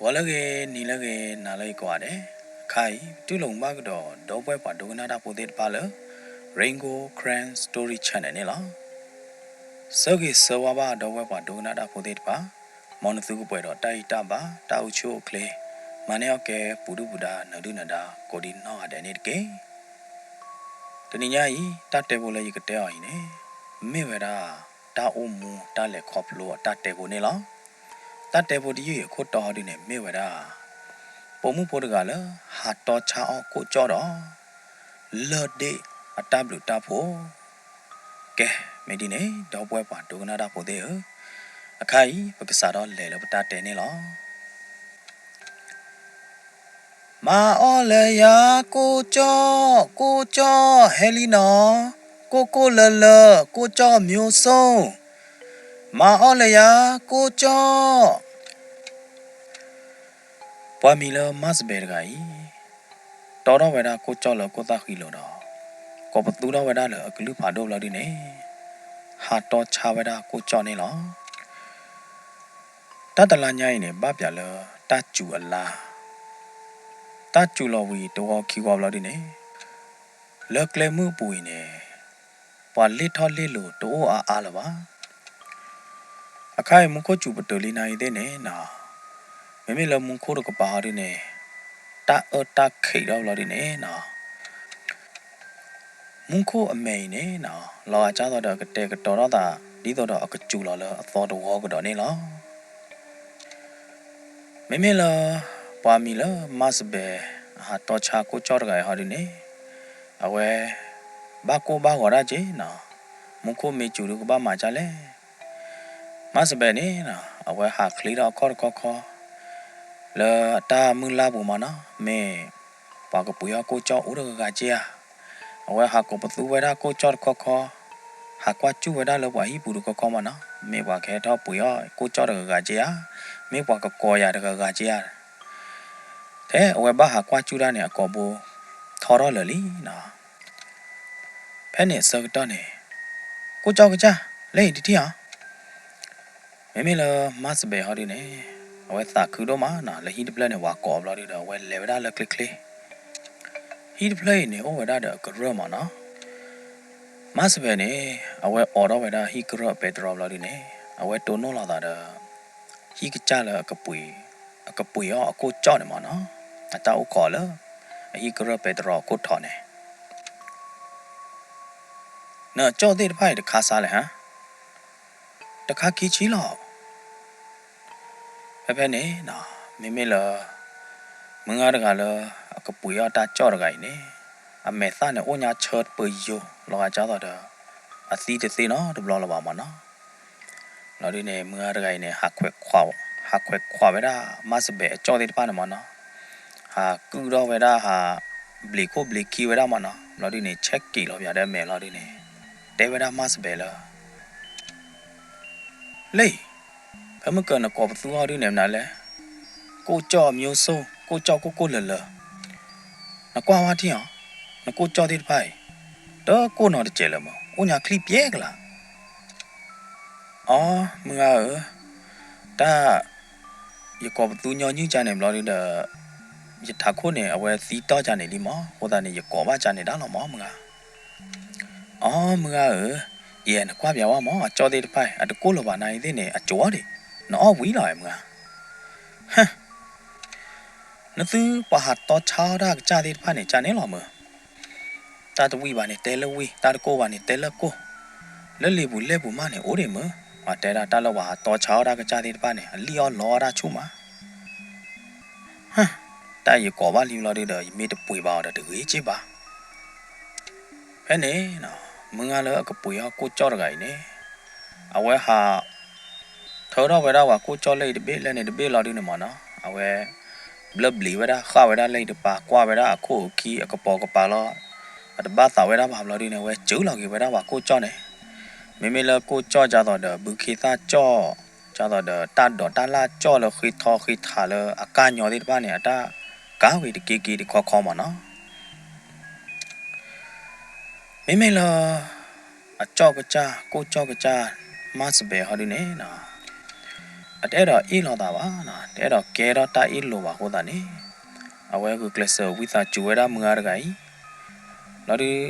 ဂီၤလၢအဂ့ၤ, နံၤလၢအဂ့ၤ, နၤလၢအဂ့ၤကိးဂၤဒဲး, အခါအံၤ ပတူၢ်လိာ်မုာ်ဘၣ်ကဒီး ဒီပုၢ်ဝဲၢ်ပှၤဒိကနၣ်တၢ်ဖိသ့ၣ်တဖၣ်လၢ Rain Gold Karen Story Channel န့ၣ်လီၤ. ဆၢဂ့ၤဆၢဝါဘၣ် ဒီပုၢ်ဝဲၢ်ပှၤဒိကနၣ်တၢ်ဖိသ့ၣ်တဖၣ်, မ်နသုကပှဲၤဒီးတၢ်အံၣ်တၢ်ဘါ, တၢ်အိၣ်ဆူၣ်အိၣ်ချ့, မၤန့ၢ်အီၣ်ကဲ ပူၤဒုၣ်ပူၤဒါ နၢၤဒုၣ်နၢၤဒါ ကိးဒံနီၢ်ဂၤဒဲးန့ၣ်တက့ၢ်. တနံၤညါအံၤ တၢ်တဲဖိလၢယကတဲအီၤအံၤန့ၣ် မ့ၢ်ဝဲဒၣ် တၢ်အိၣ်မူတၢ်လဲၤခီဖျိအတၢ်တဲဖိန့ၣ်လီၤ. တၢ်တဲဖိတယုၢ်အံၤအခိၣ်တီဟီဒုန့ၣ် မ့ၢ်ဝဲဒၣ် ပိာ်မုၣ်ဖိတဂၤလၢ ဟးတီဆါအီၣ်ကိၣ်ကၠီၣ်ဒီး လၢၢ်ဒ့ၣ်အတၢ်ဘျုးတၢ်ဖှိၣ်. ကဲ, မ့ၢ်ဒ်န့ၣ် ဒီပုၢ်ဝဲၢ်ပှၤဒိကနၣ်တၢ်ဖိသ့ၣ်ဧၢ, အခါအံၤ ပကစးထီၣ်လဲၤလၢပတၢ်တဲန့ၣ်လီၤ. မၤအီၣ်လၢယၤကိၣ်ကၠီၣ်, ကိၣ်ကၠီၣ်ဟဲလံနီၤ, ကိၣ်ကိၣ်လၢၤလၢၤ, ကိၣ်ကၠီၣ်မျိုးစုံ, မၤအီၣ်လၢယၤကိၣ်ကၠီၣ်. ပှၤမံၤလၢမၢ်စဘဲးတဂၤအံၤ တီထီၣ်ဝဲဒၣ်ကိၣ်ကၠီၣ်လၢကိၣ်သၣ်ဃံလိၤဒီး ကိးပသူထီၣ်ဝဲဒၣ်လၢအကလုၢ်ဖးဒိၣ်ဘျီဒုန့ၣ် ဟးတီဆါဝဲဒၣ်ကိၣ်ကၠီၣ်န့ၣ်လီၤ. တၢ်တလါညါအံၤန့ၣ် ဘၣ်ပၠးလၢတၢ်စူၤအလါ, တၢ်စူၤလီၤဝံၤတဝီခံဝီဘျီဒုန့ၣ် လၢကျဲမုၢ်အပူၤအံၤန့ၣ် ပှၤလ့ၣ်ထီၣ်လ့ၣ်လီၤတအိၣ်အါအါလၢၤဘၣ်. အခါအံၤမူခိၣ်စူၤပတုာ်လံနၤအံၤသ့ၣ်န့ၣ်နီၤ, မ့မ့ၢ်လၢမူခိၣ်တကပၤဟီဒုန့ၣ် တၢ်အၢတၢ်ခံးထီၣ်ဘျီဒုန့ၣ်နီၤ, မူခိၣ်အမဲာ်အံၤန့ၣ်နီၤ လီၤဂာ်ကၢ်သိးဒီးကတဲာ်ကတီၤထီၣ်သး ဒ်သိးဒီးအကစူၤလီၤလၢအသီတဝီကဒီးန့ၣ်လီၤ. မ့မ့ၢ်လၢ ပှၤမံၤလၢမၢ်စဘဲး အဟးတီဆါကိၣ်ကၠီၣ်တဂၤအံၤဟီဒုန့ၣ် အဝဲ ဘၣ်ကိၢ်ဘၣ်ဂီၤဒၣ်က့ၤနီၤ, မူခိၣ်မ့ၢ်စူၤဒုကဘၣ်မၤဒ်လဲၣ်. မၢ်စဘဲးန့ၣ်နီၤ အဝဲဟးချ့ထီၣ်အခီၣ်တခီခီ လၢအတၢ်မုၢ်လၢ်ပူၤမးနီၤ မ့ၢ်ပှၤကပှ့ၤအီၣ်ကိၣ်ကၠီၣ်အိၣ်တဂၤဂၤက့ၤဧါ. အဝဲဟးကိးပသူဝဲဒၣ်ကိၣ်ကၠီၣ်တခီခီ, ဟးကွၢ်စူၣ်ဝဲဒၣ်လၢပှၤဟံၣ်ပူၤတခီခီမးနီၤ, မ့ၢ်ပှၤကဟဲထီၣ်ပှ့ၤအီၣ်ကိၣ်ကၠီၣ်တဂၤဂၤက့ၤဧါ, မ့ၢ်ပှၤကကိးယၤတဂၤဂၤက့ၤဧါ. ထဲအဝဲဘၣ်ဟးကွၢ်စူၣ်တၢ်န့ၣ် အကိာ်ဘိ ထီထီၣ်လၢာ်လံနီၤ. ဖဲန့ၣ်အဆၢကတီၢ်န့ၣ် ကိၣ်ကၠီၣ်ကစၢ် လၢအံၤတထံၣ်ဧါ. မ့မ့ၢ်လၢမၢ်စဘဲးဟီဒုန့ၣ် အဝဲသးခုဒိၣ်မးနီၤ, လၢဟံၣ်တဖျၢၣ်န့ၣ် ဝၤကိးဘျီဒုဒီး အဝဲလဲၤဝဲဒၣ်လၢချ့ချ့, ဟံၣ်တဖျၢၣ်အံၤန့ၣ် အိၣ်ဝဲဒၣ်ဒီးအကရၢၢ်မးနီၤ. မၢ်စဘဲးန့ၣ် အဝဲအိးထီၣ်ဝဲဒၣ်ဟံၣ်ကရၢၢ်ပဲတြီဘျီဒုန့ၣ် အဝဲတိၢ်နီၣ်လီၤသးဒီး ဟံၣ်ကစၢ်လၢအကပှ့ၤ, အကပှ့ၤအီၣ်အကိၣ်ကၠီၣ်န့ၣ်မးနီၤ, အတၢ်အိၣ်ခိးလၢ အဟံၣ်ကရၢၢ်ပဲတြီအခိၣ်ထီးန့ၣ် နကၠီၣ်သ့ၣ်တဖၣ်အံၤတခါစးလဲၣ်ဟါ, တခါခံဆံလီၤ. ဖဲဖဲန့ၣ်နီၤ မ့မ့ၢ်လၢ မုၢ်ဂၤတဂၤလၢ အကပှ့ၤအီၣ်တၢ်ကၠီၣ်တဂၤအံၤန့ၣ် အမဲာ်သၣ်န့ၣ်အိၣ်ညါဆၢတပၢၤယိာ် လီၤဂာ်ကၢ်သိးဒီး အသံတသ့နီတဘျီလၢၤဘၣ်မးနီၤ. လီၤဒုန့ၣ် မုၢ်ဂၤတဂၤအံၤန့ၣ် ဟးခွဲးခွးဝဲဒၣ် မၢ်စဘဲးအကၠီၣ်သ့ၣ်တဖၣ်န့ၣ်မးနီၤ, ဟးကုၢ်ထီၣ်ဝဲဒၣ် ဟးဘျံးခိၣ်ဘျံးခံဝဲဒၣ်မးနီၤ, လီၤဒုန့ၣ် ဆဲးက့ၤလီၤပၠးဒီးအမဲာ်လီၤဒုန့ၣ် တဲဝဲဒၣ်မၢ်စဘဲးလၢ လၢ ဖဲမုၢ်ကၢၤနကိးပသူအီၤဒုန့ၣ်မနုၤလဲၣ်, ကိၣ်ကၠီၣ်အမျိုးစုံ, ကိၣ်ကၠီၣ်ကိၣ်ကိၣ်လၢၤလၢၤ, နကွၢ်ဝဲထံၣ်ဧါ, နကိၣ်ကၠီၣ်သ့ၣ်တဖၣ်အံၤ တကိၣ်နီတစဲးလၢၤမး, အိၣ်ညါချံပျဲကလး. အိ, မုၢ်ဂၤဧၢ, တၢ် ယကိးပသူညီနုၢ်ကၢ်န့ၣ်ဘျီဒုဒီး ယထးခိၣ်န့ၣ် အဝဲသံတီၢ်ကၢ်န့ၣ်လံမး, အဃိသတးန့ၣ် ယကိးဘၣ်ကၢ်န့ၣ်ဒၣ်လီၤမး မုၢ်ဂၤ. အိ, မုၢ်ဂၤဧၢ, ယဲနကွၢ်ပၠးဝဲမး, အကၠီၣ်သ့ၣ်တဖၣ်အံၤ အတကိၣ်လၢၤဘၣ်နၤအံၤသ့ၣ်န့ၣ် အကၠီၣ်ဒံး, နအီၣ်ဝံၤလီၤ မုၢ်ဂၤ. ဟၢ, နသုပှၤဟးတီဆါအီၣ်တၢ်ကစၢ်သ့ၣ်တဖၣ်န့ၣ် ကၢ်န့ၣ်လီၤမး. တၢ်တဝံၣ်ဘၣ်န့ၣ်တဲလၢဝံၣ်, တၢ်တကိၢ်ဘၣ်န့ၣ်တဲလၢကိၢ်, လၢလံာ်ပူၤလဲၢ်ပူၤမးန့ၣ်အိၣ်ဒံးမး, ပှၤတဲဒၣ်တၢ်လၢပှၤဟးတီဆါအီၣ်တၢ်ကစၢ်သ့ၣ်တဖၣ်န့ၣ် အလံၣ်အီၣ်လီအီၣ်တၢ်ဆူၣ်မး. ဟၢ, တၢ်ယကိးဘၣ်လံဘျီဒုဒီး ယမ့ၢ်တပှ့ၤဘၣ်အီၤဒီးတဂ့ၤက့ဘၣ်. ဖဲန့ၣ် မုၢ်ဂၤလၢအကပှ့ၤအီၣ်ကိၣ်ကၠီၣ်တဂၤအံၤန့ၣ် အဝဲဟး ထၢထီၣ်ဝဲဒၣ်ပှၤကိၣ်ကၠီၣ်လၢအံၤတဘ့ၣ်လၢန့ၣ်တဘ့ၣ်လီၤဒုန့ၣ်မးနီၤ, အဝဲ ဘျၢဘျံးဝဲဒၣ် ဃၣ်ဝဲဒၣ်လၢအံၤတပၤ ကွၢ်ဝဲဒၣ်အခိၣ်အခံအကပီၤကပၤလီၤ, အတဘၣ်သးဝဲဒၣ်ဘၣ်ဘျီဒုန့ၣ် အဝဲစၢလီၤက့ၤဝဲဒၣ်ပှၤကိၣ်ကၠီၣ်န့ၣ်, မ့မ့ၢ်လၢကိၣ်ကၠီၣ်ဒ်သိးဒီး ဘုခ့သၣ်ကၠီၣ် ဒ်သိးဒီးတၢ်ဒိးတၢ်လၢ်ကၠီၣ်လၢဃ့ထီဃ့ထးလၢအကၢ်ညီသ့ၣ်တဖၣ်န့ၣ် အတၢ်ကၤဝံၤတက့က့တခီခီမးနီၤ. မ့မ့ၢ်လၢ အကၠီၣ်ကစၢ် ကိၣ်ကၠီၣ်ကစၢ် မၢ်စဘဲးဟီဒုန့ၣ်နီၤ, တအဲၣ်ဒိးအ့ၣ်လိာ်သးဘၣ်နီၤ, တအဲၣ်ဒိးကဲထီၣ်တၢ်အ့ၣ်လိာ်ဘၣ်အဃိသတးန့ၣ်, အဝဲဂုာ်ကျဲးစၢးဝံသးစူၤဝဲဒၣ်မုၢ်ဂၤတဂၤအံၤ. လီၤဒုး,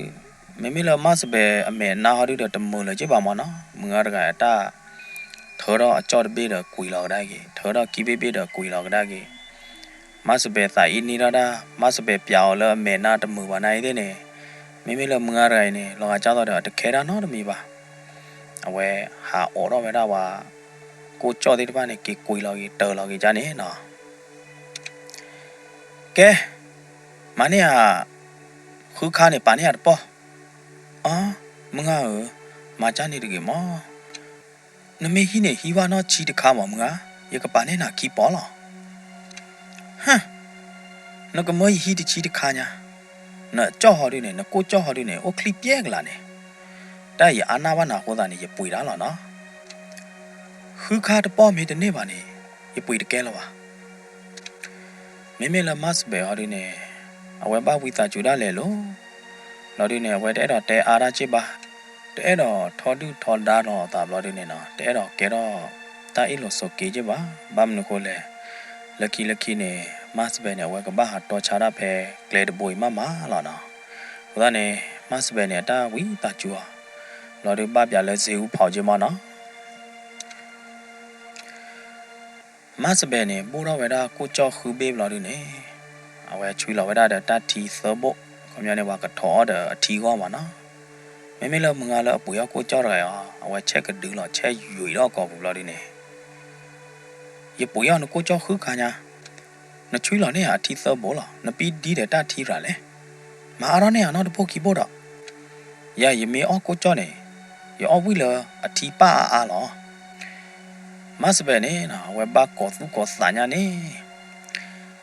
မ့မ့ၢ်လၢမါစဘဲးအမဲာ်နါဟီဒုဒီးတမုာ်လၢၤက့ဘၣ်မၢ်နီၤ, မုၢ်ဂၤတဂၤအတၢ် ထၢထီၣ်အကၠီၣ်တဘ့ၣ်ဒီးကွံာ်လီၤကဒါက့ၤ, ထၢထီၣ်ခံဘ့ၣ်ဘ့ၣ်ဒီးကွံာ်လီၤကဒါက့ၤ. မါစဘဲးသးအံၤန့ၢ်ထီၣ်ဒၣ်, မါစဘဲးပျးအီၤလၢအမဲာ်နါတမုာ်ဘၣ်နၤအံၤသ့ၣ်န့ၣ်, မ့မ့ၢ်လၢမုၢ်ဂၤတဂၤအံၤန့ၣ် လီၤဂာ်ဒ်သိးဒီးအတခဲဒၣ်နီတမံၤဘၣ်. အဝဲဟးအိးထီၣ်ဝဲဒၣ်ဝဲ ကိၣ်ကၠီၣ်သ့ၣ်တဖၣ်န့ၣ် က့ၤကွံာ်လီၤက့ၤတၢၤလီၤက့ၤကန့ၣ်နီၤ. ကဲ, မၤန့ၢ်ဧါ, ဃုခါန့ၣ် ပာ်န့ၢ်ဧါတပီၢ်. အ, မုၢ်ဂၤဧၢ, မၤကၢ်န့ၣ်တဂ့ၤမၢ်. နမ့ၢ်ဟံးန့ၣ် ဟံးဘၣ်နီၢ်ဆံတခါမၢ်မုၢ်ဂၤ, ယကပာ်န့ၢ်နၤခံပီၢ်လီၤ. ဟၢ, နကမၢယဟံးတဆံတခါညါ, နကၠီၣ်ဟီဒုန့ၣ်, နကိၣ်ကၠီၣ်ဟီဒုန့ၣ် အိၣ်ချံပျဲကလးန့ၣ်, တၢ်ယအါနၢ်ဘၣ်နၤအဃိသတးန့ၣ် ယပှ့ၤတၢ်လီၤနီၤ. ဃုခါတပီၢ်မ့ၢ်တန့ၢ်ဘၣ်န့ၣ်, ယပှ့ၤတကဲလၢၤဘၣ်. မ့မ့ၢ်လၢမါစဘဲးဟီဒုန့ၣ်, အဝဲဘၣ်ဝံသးစူၤဒၣ်လဲာ်လီၤ. လီၤဒုန့ၣ် အဝဲတအဲၣ်ဒိးတဲအါတၢ်က့ဘၣ်, တအဲၣ်ဒိးထီဒုၣ်ထီဒါလီၤအသးဘျီဒုန့ၣ်နီၤ, တအဲၣ်ဒိးကဲထီၣ်တၢ်အ့ၣ်လိာ်ဆိးက့က့ဘၣ်. ဘၣ်မနုၤဃိလဲၣ်, လၢခံလၢခံန့ၣ် မါစဘဲးန့ၣ် အဝဲကဘၣ်ဟးတီဆါတၢ်ဖဲကျဲတဘိအံၤမးမးလီၤနီၤ. အဃိသတးန့ၣ် မါစဘဲးန့ၣ် အတၢ်ဝံသးစူၤအီၤ, လီၤဒုဘၣ်ပျးလၢစ့အူဖီးက့မၢ်နီၤ. မါစဘဲးန့ၣ် ဘိၣ်ထီၣ်ဝဲဒၣ်ကိၣ်ကၠီၣ်ဃုဘ့ၣ်ဘျီဒုန့ၣ်, အဝဲဆွံလီၤဝဲဒၣ်ဒီးတၢ်ထံသၢဘိၣ်, ခီပညီန့ၣ် ပှၤကထိးအီၣ်ဒီးအထံဂီၢ်မၢ်နီၤ. မ့မ့ၢ်လၢမုၢ်ဂၤလၢအပှ့ၤအီၣ်ကိၣ်ကၠီၣ်တဂၤအံၤ, အဝဲဆဲးကဒုလီၤ ဆဲးယွံးထီၣ်ကိာ်ပူၤဘျီဒုန့ၣ်, ယပှ့ၤအီၣ်နကိၣ်ကၠီၣ်ဃုခါညါ, နဆွံလီၤန့ၢ်ဧါအထံသၢဘိၣ်လီၤ, နပံဒံဒီးတၢ်ထံရၤလဲၣ်. မၤအါထီၣ်န့ၢ်ဧါနီတဘိၣ်ခံဘိၣ်ဒီး, ယၤ ယမ့ၢ်အီၣ်ကိၣ်ကၠီၣ်န့ၣ်, ယအီၣ်ဝံၤလၢအထံပၢ်အါအါလီၤ. မါစဘဲးန့ၣ် အဝဲဘၣ်ကိးသူၣ်ကိးသးညါန့ၣ်,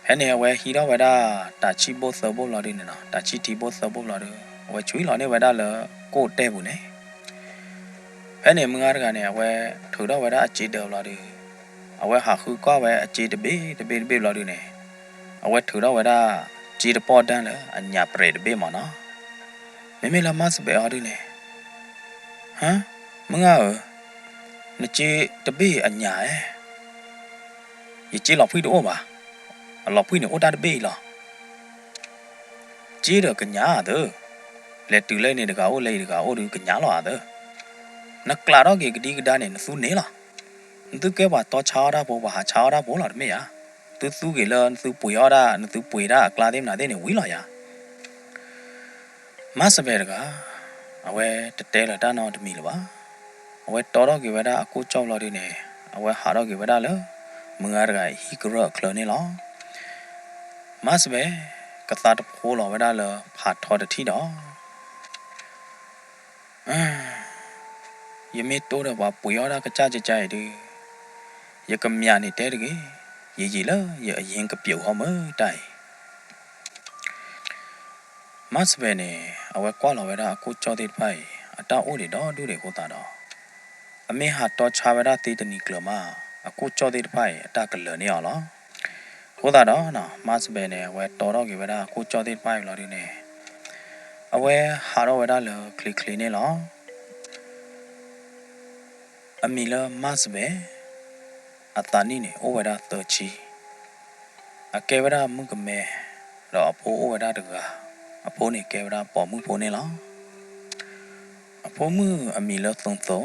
ဖဲန့ၣ်အဝဲဟံးထီၣ်ဝဲဒၣ်တၤဆံၣ်ဘိၣ်သၢဘိၣ်ဘျီဒုန့ၣ်နီၤ, တၤဆံၣ်ထံဘိၣ်သၢဘိၣ်ဘျီဒု, အဝဲဆွံလီၤန့ၢ်ဝဲဒၣ်လၢကိၣ်တဲပူၤန့ၣ်. ဖဲန့ၣ်မုၢ်ဂၤတဂၤန့ၣ် အဝဲထုးထီၣ်ဝဲဒၣ်အစ့ဒၢးဘျီဒု, အဝဲဟးဃုကွၢ်ဝဲအစ့တဘ့ၣ်တဘ့ၣ်တဘ့ၣ်ဘျီဒုန့ၣ်, အဝဲထုးထီၣ်ဝဲဒၣ်စ့တပီၢ်ဒၢလၢအညၣ်ပြဲးတဘ့ၣ်မၢ်နီၤ. မ့မ့ၢ်လၢမါစဘဲးအီၤဒုန့ၣ်, ဟၢ, မုၢ်ဂၤဧၢ, နစ့တဘ့ၣ်အညၣ်ဧဲ, ယစ့လီၤဖှံတအိၣ်ဘၣ်, အလီၤဖှံန့ၣ်အိၣ်တၢ်တဘ့ၣ်အံၤလီၤ. စ့ဒီးကညးသၢ, လဲၤတုၤလၢန့ၣ်တဂၤအိၣ်လၢအံၤတဂၤအိၣ်ဒုးကညးလီၤသၢ. နကျးထီၣ်က့ၤကဒံကဒါန့ၣ် နသူန့ၣ်လီၤ. နသုကဲပှၤတီဆါအီၣ်တၢ်ဖိ ပှၤဟးဆါအီၣ်တၢ်ဖိလီၤတမ့ၢ်ဧါ. သုသူက့ၤလၢနသုပှ့ၤအီၣ်ဒၣ် နသုပှ့ၤဒၣ်အကျါသ့ၣ်မနုၤသ့ၣ်န့ၣ်ဝံၤလီၤယၤ. မါစဘဲးတဂၤ, အဝဲတတဲလၢၤတၢ်နီတမံၤလၢၤဘၣ်. အဝဲတီထီၣ်က့ၤဝဲဒၣ်အကိၣ်ကၠီၣ်ဘျီဒုန့ၣ်, အဝဲဟးထီၣ်က့ၤဝဲဒၣ်လၢ မုၢ်ဂၤတဂၤအဟံၣ်ကရၢၢ်အချၢန့ၣ်လီၤ. မါစဘဲး ကသါတဖိလီၤဝဲဒၣ်လၢဖးထီတထံၣ်ဒီး, ယမ့ၢ်တိဒီးပှၤပှ့ၤအီၣ်ဒၣ်ကစၢ်ကကါအံၤဒုး, ယကမျးန့ၣ်တဲတဂ့ၤ, ယယံာ်လၢယအယ့ၣ်ကပျိာ်ဟီမၢတၢ်အံၤ. မါစဘဲးန့ၣ် အဝဲကွၢ်လီၤဝဲဒၣ်အကိၣ်ကၠီၣ်သ့ၣ်တဖၣ်အံၤ အတၢ်အိၣ်ဒံးဒီဒူၣ်ဒံးအဃိသတးဒီး, အမ့ၢ်ဟးတီဆါဝဲဒၣ်သ့တနံၤကျၢၤမး, အကိၣ်ကၠီၣ်သ့ၣ်တဖၣ်အံၤ အတၢ်ကလၢာ်န့ၢ်အီၤလီၤ. အဃိသတးဒီး မါစဘဲးန့ၣ် အဝဲတီထီၣ်က့ၤဝဲဒၣ်အကိၣ်ကၠီၣ်သ့ၣ်တဖၣ်အံၤလီၤဒုးန့ၣ်, အဝဲဟးထီၣ်ဝဲဒၣ်လၢချ့ချ့န့ၣ်လီၤ. အမံၤလၢမါစဘဲး, အသးနံၣ်န့ၣ် အိၣ်ဝဲဒၣ်သၢဆံ, အကဲဝဲဒၣ်မုၣ်ကမဲ, ဒီးအဖိအိၣ်ဝဲဒၣ်တဂၤ, အဖိန့ၣ်ကဲဝဲဒၣ်ပိာ်မုၣ်ဖိန့ၣ်လီၤ. အဖိမုၣ်အမံၤလၢသိသိ,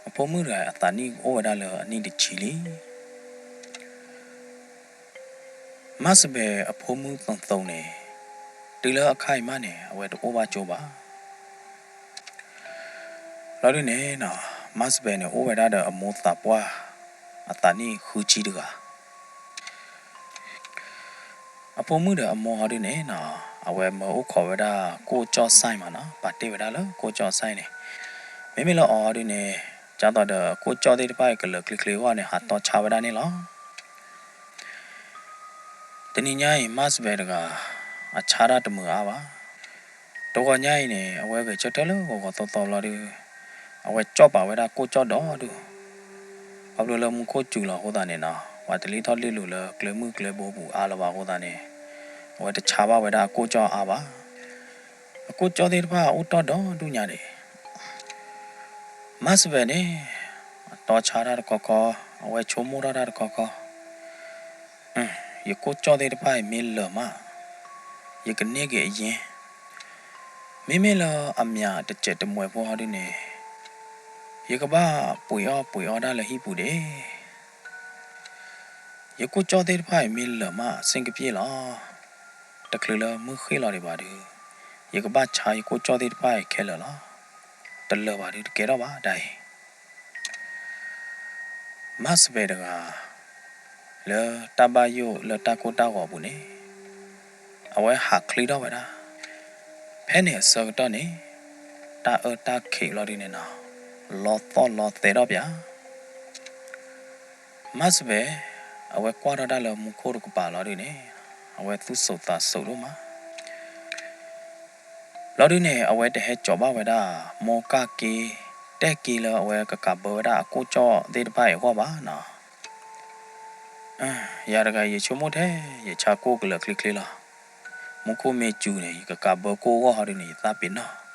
အဖိမုၣ်တဂၤအသးနံၣ်အိၣ်ဝဲဒၣ်လၢအနံၣ်တဆံလံ. မါစဘဲးအဖိမုၣ်သိသိန့ၣ်, တုၤလၢအခါအံၤမးန့ၣ် အဝဲတအိၣ်ဘၣ်ကၠိဘၣ်. လီၤဒုးန့ၣ်, မါစဘဲးန့ၣ် အိၣ်ဝဲဒၣ်ဒီးအမိၢ်သးပှၢ်, အသးနံၣ်ဃုဆံတဂၤ. အဖိမုၣ်ဒီးအမိၢ်ဟီဒုးန့ၣ်, အဝဲမၢအိၣ်ခိးဝဲဒၣ်ကိၣ်ကၠီၣ်စဲးမးနီၤ, ပာ်တ့ၢ်ဝဲဒၣ်လၢကိၣ်ကၠီၣ်စဲးန့ၣ်. မ့မ့ၢ်လၢအီၤဟီဒုးန့ၣ်, ဒ်သိးဒီးကိၣ်ကၠီၣ်သ့ၣ်တဖၣ်အံၤကလၢာ်ချ့ချ့အဂီၢ်န့ၣ် ဟးတီဆါဝဲဒၣ်န့ၣ်လီၤ. တနံၤညါအံၤ မါစဘဲးတဂၤ အဆါတၢ်တမုာ်အါဘၣ်. တဂီၤညါအံၤန့ၣ် အဝဲဂဲၤဆၢထၢၣ်လၢဂီၤဂီၤသီသီလီၤဒုး, အဝဲကၠီၣ်ပာ်ဝဲဒၣ်ကိၣ်ကၠီၣ်ဒီဒူၣ်. ခီဖျိလၢမူခိၣ်စူၤလီၤအဃိသတးန့ၣ်နီၤ, ပှၤတလံၣ်ထီၣ်လံၣ်လူၤလၢကျဲမုၢ်ကျဲဘိပူၤအါလၢၤဘၣ်အဃိသတးန့ၣ်, အဝဲတဆါဘၣ်ဝဲဒၣ်အကိၣ်ကၠီၣ်အါဘၣ်. အကိၣ်ကၠီၣ်သ့ၣ်တဖၣ်အိၣ်တီၢ်ဒီဒူၣ်ညါဒံး. မါစဘဲးန့ၣ် အတီဆါတၢ်တခီခီ အဝဲဆိကမိၣ်ထီၣ်တၢ်တခီခီ, ယကိၣ်ကၠီၣ်သ့ၣ်တဖၣ်အံၤမ့ၢ်လၢာ်မး, ယကန့ၢ်က့ၤအယ့ၢ်, မ့မ့ၢ်လၢအမၠးတစဲးတမှဲးဖိဟီဒုန့ၣ်, ယကဘၣ်ပှ့ၤအီၣ်ပှ့ၤအီဒၣ်လၢဟံၣ်ပူၤဒ့ၣ်. ယကိၣ်ကၠီၣ်သ့ၣ်တဖၣ်အံၤမ့ၢ်လၢာ်မး ဆ့ၣ်ကပျ့ၣ်လီၤ. တချုးလၢမုၢ်ဃ့ၢ်လီၤဒံးဘၣ်ဒု, ယကဘၣ်ဆါယကိၣ်ကၠီၣ်သ့ၣ်တဖၣ်အံၤခဲလၢာ်လီၤ. တလၢာ်ဘၣ်ဒု တကဲထီၣ်ဘၣ်ဒၣ်အံၤ. မါစဘဲးတဂၤ လၢတၢ်ဘၣ်ယိၣ်လၢတၢ်ကိၢ်တၢ်ဂီၤအပူၤန့ၣ်, အဝဲဟးချ့ထီၣ်ဝဲဒၣ်. ဖဲန့ၣ်အဆၢကတီၢ်န့ၣ်, တၢ်အၢတၢ်ခံးလီၤဒုန့ၣ်နီၤ, လီသီၣ်လီသဲထီၣ်ပၠး. မါစဘဲး အဝဲကွၢ်ထီၣ်တၢ်လၢမူခိၣ်တကပၤလီၤဒုန့ၣ်, အဝဲသူၣ်စိးသးစိးဒိၣ်မး လီၤဒုန့ၣ် အဝဲတဟဲစိာ်ဘၣ်ဝဲဒၣ် မိၢ်ကၢ်က့ တဲက့လၢအဝဲကကးဘၢဝဲဒၣ်အကိၣ်ကၠီၣ်သ့ၣ်တဖၣ်အံၤအဂီၢ်ဘၣ်နီၤ. ယၤတဂၤ ယဆိကမိၣ်ထဲ ယဆါကိၣ်ကလၢာ်ချ့ချ့လီၤ. မူခိၣ်မ့ၢ်စူၤန့ၣ် ယကကးဘၢကိၣ်အဂီၢ်ဟီဒုန့ၣ် ယသးပ့ၤနီၣ်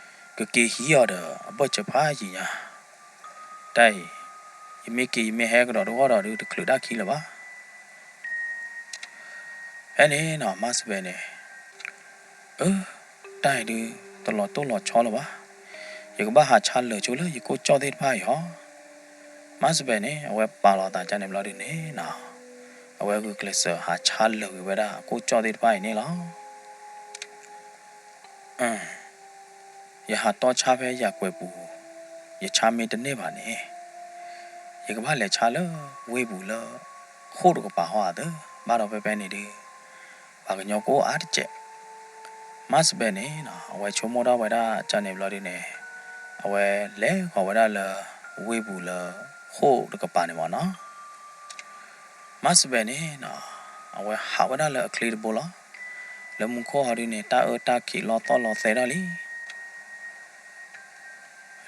ကက့ၤဟံးအီၤဒီးအဘၢၣ်စၢၤဖးယံာ်ညါ. တၢ်အံၤ ယမ့ၢ်က့ၤယမ့ၢ်ဟဲကဒီးတဂီၢ်ဒီးဒု တချုးတၢ်ခံလၢၤဘၣ်. ဖဲန့ၣ်နီၤ မါစဘဲးန့ၣ်, အၢ, တၢ်အံၤဒု တလီၤတိၢ်လီၤဆီလၢၤဘၣ်. ယကဘၣ်ဟးဆါလၢာ်ဆိလၢယကိၣ်ကၠီၣ်သ့ၣ်တဖၣ်အံၤဟီ. မါစဘဲးန့ၣ် အဝဲပာ်လီၤသးကန့ၣ်ဘျီဒုန့ၣ်နီၤ, အဝဲဂုာ်ကျဲးစၢးဟးဆါလၢာ်ကွံာ်ဝဲဒၣ်အကိၣ်ကၠီၣ်သ့ၣ်တဖၣ်အံၤန့ၣ်လီၤ. ယဟးတီဆါဖဲယၤကွဲၤပူၤ, ယဆါမ့ၢ်တန့ၢ်ဘၣ်န့ၣ်, ယကဘၣ်လဲၤဆါလၢဝ့ၢ်ပူၤလၢ ဃိၣ်တကပၤဟီဧါသၢ, ဘၣ်ဒီးဖဲဖဲန့ၣ်ဒု ပှၤကညီကအိၣ်အါတစဲး. မါစဘဲးန့ၣ်နီၤ အဝဲဆိကမိၣ်ထီၣ်ဝဲဒၣ်ကန့ၣ်ဘျီဒုန့ၣ်, အဝဲလဲၤဃီၤဝဲဒၣ်လၢ ဝ့ၢ်ပူၤလၢ ဃိၣ်တကပၤန့ၣ်မ့ၢ်နီၤ. မါစဘဲးန့ၣ်နီၤ အဝဲဟးဝဲဒၣ်လၢအချ့တဘိလီၤ. လၢမူခိၣ်ဟီဒုန့ၣ် တၢ်အၢတၢ်ခံးလီသီၣ်လီသဲထီၣ်လံ.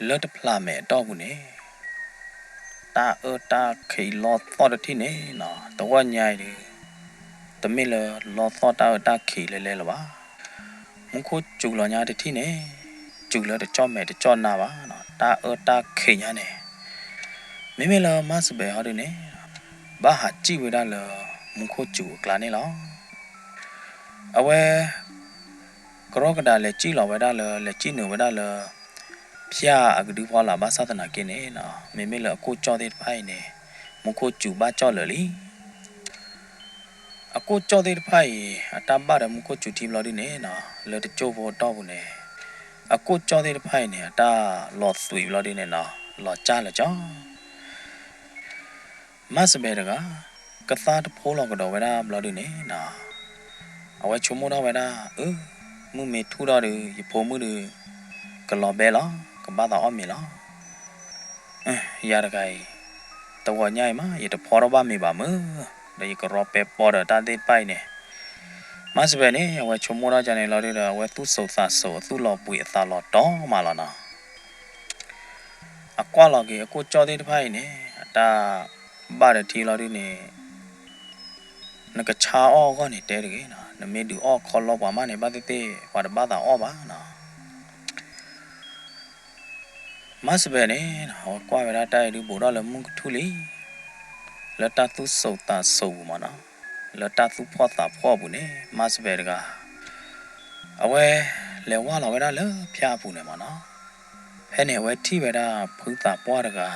လၢတဖျးမဲာ်အတီၢ်ပူၤန့ၣ်, တၢ်အၢတၢ်ခံးလီသီၣ်တထံၣ်န့ၣ်နီၤ တဂီၢ်ညါအံၤဒု တမ့ၢ်လၢလီသီၣ်တၢ်အၢတၢ်ခံးလဲၤလဲၤလၢၤဘၣ်. မူခိၣ်စူၤလီၤညါတထံၣ်န့ၣ်, စူၤလၢတကၠီၣ်မဲာ်တကၠီၣ်နါဘၣ်နီၤ, တၢ်အၢတၢ်ခံးညါန့ၣ်, မ့မ့ၢ်လၢမါစဘဲးဟီဒုန့ၣ်, ဘၣ်ဟးစံၣ်ဝဲဒၣ်လၢ မူခိၣ်စူၤအကျါန့ၣ်လီၤ. အဝဲ ကရီကဒးလဲၤစံၣ်လီၤဝဲဒၣ်လၢ လဲၤစံၣ်နုာ်ဝဲဒၣ်လၢ ဖၠၣ်အကဒုဖီလာ်ဘၣ်ဆၣ်သနာ်က့န့ၣ်နီၤ, မ့မ့ၢ်လၢအကိၣ်ကၠီၣ်သ့ၣ်တဖၣ်အံၤန့ၣ်, မူခိၣ်စူၤဘၣ်ကၠီၣ်လၢာ်လံ. အကိၣ်ကၠီၣ်သ့ၣ်တဖၣ်အံၤ အတၢ်ဘၣ်ဒီးမူခိၣ်စူၤထံဘျီဒုန့ၣ်နီၤ, လၢတကၠိၢ်ဖိတီၢ်ပူၤန့ၣ်, အကိၣ်ကၠီၣ်သ့ၣ်တဖၣ်အံၤန့ၣ် အတၢ်လီၤသွံးဘျီဒုန့ၣ်နီၤ, လီၤကၢ်လၢာ်ကၠီ မါစဘဲးတဂၤ ကသါတဖိလီၤကဒီးဝဲဒၣ်ဘျီဒုန့ၣ်နီၤ, အဝဲဆိကမိၣ်ထီၣ်ဝဲဒၣ်, အၢ, မုၢ်မ့ၢ်ထူၣ်ထီၣ်ဒု ယဖိမုၣ်ဒု ကလီၤဘဲလီၤ, ကဘၣ်သးအီၣ်မ့ၤလီၤ. ယၤတဂၤအံၤ, တဂီၤညါအံၤမး ယတဖီထီၣ်ဘၣ်မ့ၤဘၣ်မုၢ်, ဒီးယကရီပဲပီဒီးတၢ်သ့ၣ်တဖၣ်အံၤန့ၣ်, မါစဘဲးန့ၣ် အဝဲဆိကမိၣ်ထီၣ်ကန့ၣ်လီၤဒုဒီး အဝဲသူၣ်စိးသးစိး အသူၣ်လီၤဘှံးအသးလီၤတီမးလီၤနီၤ. အကွၢ်လီၤက့ၤအကိၣ်ကၠီၣ်သ့ၣ်တဖၣ်အံၤန့ၣ် အတၢ်ဘၣ်ဒီးထံလီၤဒုန့ၣ်, နကဆါအီၣ်အဂီၢ်န့ၣ်တဲတဂ့ၤနီၤ, နမ့ၢ်ဒုးအီၣ်ခီလီပှၤမးန့ၣ် ဘၣ်သ့ၣ်သ့ၣ် ပှၤတဘၣ်သးအီၣ်ဘၣ်နီၤ. မါစဘဲးန့ၣ် အဝဲကွၢ်ဝဲဒၣ်တၢ်အံၤဒု ဘူးထီၣ်လၢမုၢ်ကထူၣ်လံ, လၢတၢ်သူၣ်စိးသးစိးပူၤမးနီၤ, လၢတၢ်သူၣ်ဖှီၣ်သးဖှီၣ်အပူၤန့ၣ် မါစဘဲးတဂၤ အဝဲလဲၤဝၢ်လီၤဝဲဒၣ်လၢဖၠၣ်အပူၤန့ၣ်မးနီၤ. ဖဲန့ၣ်အဝဲထံၣ်ဝဲဒၣ်ဖုသးပှၢ်တဂၤ,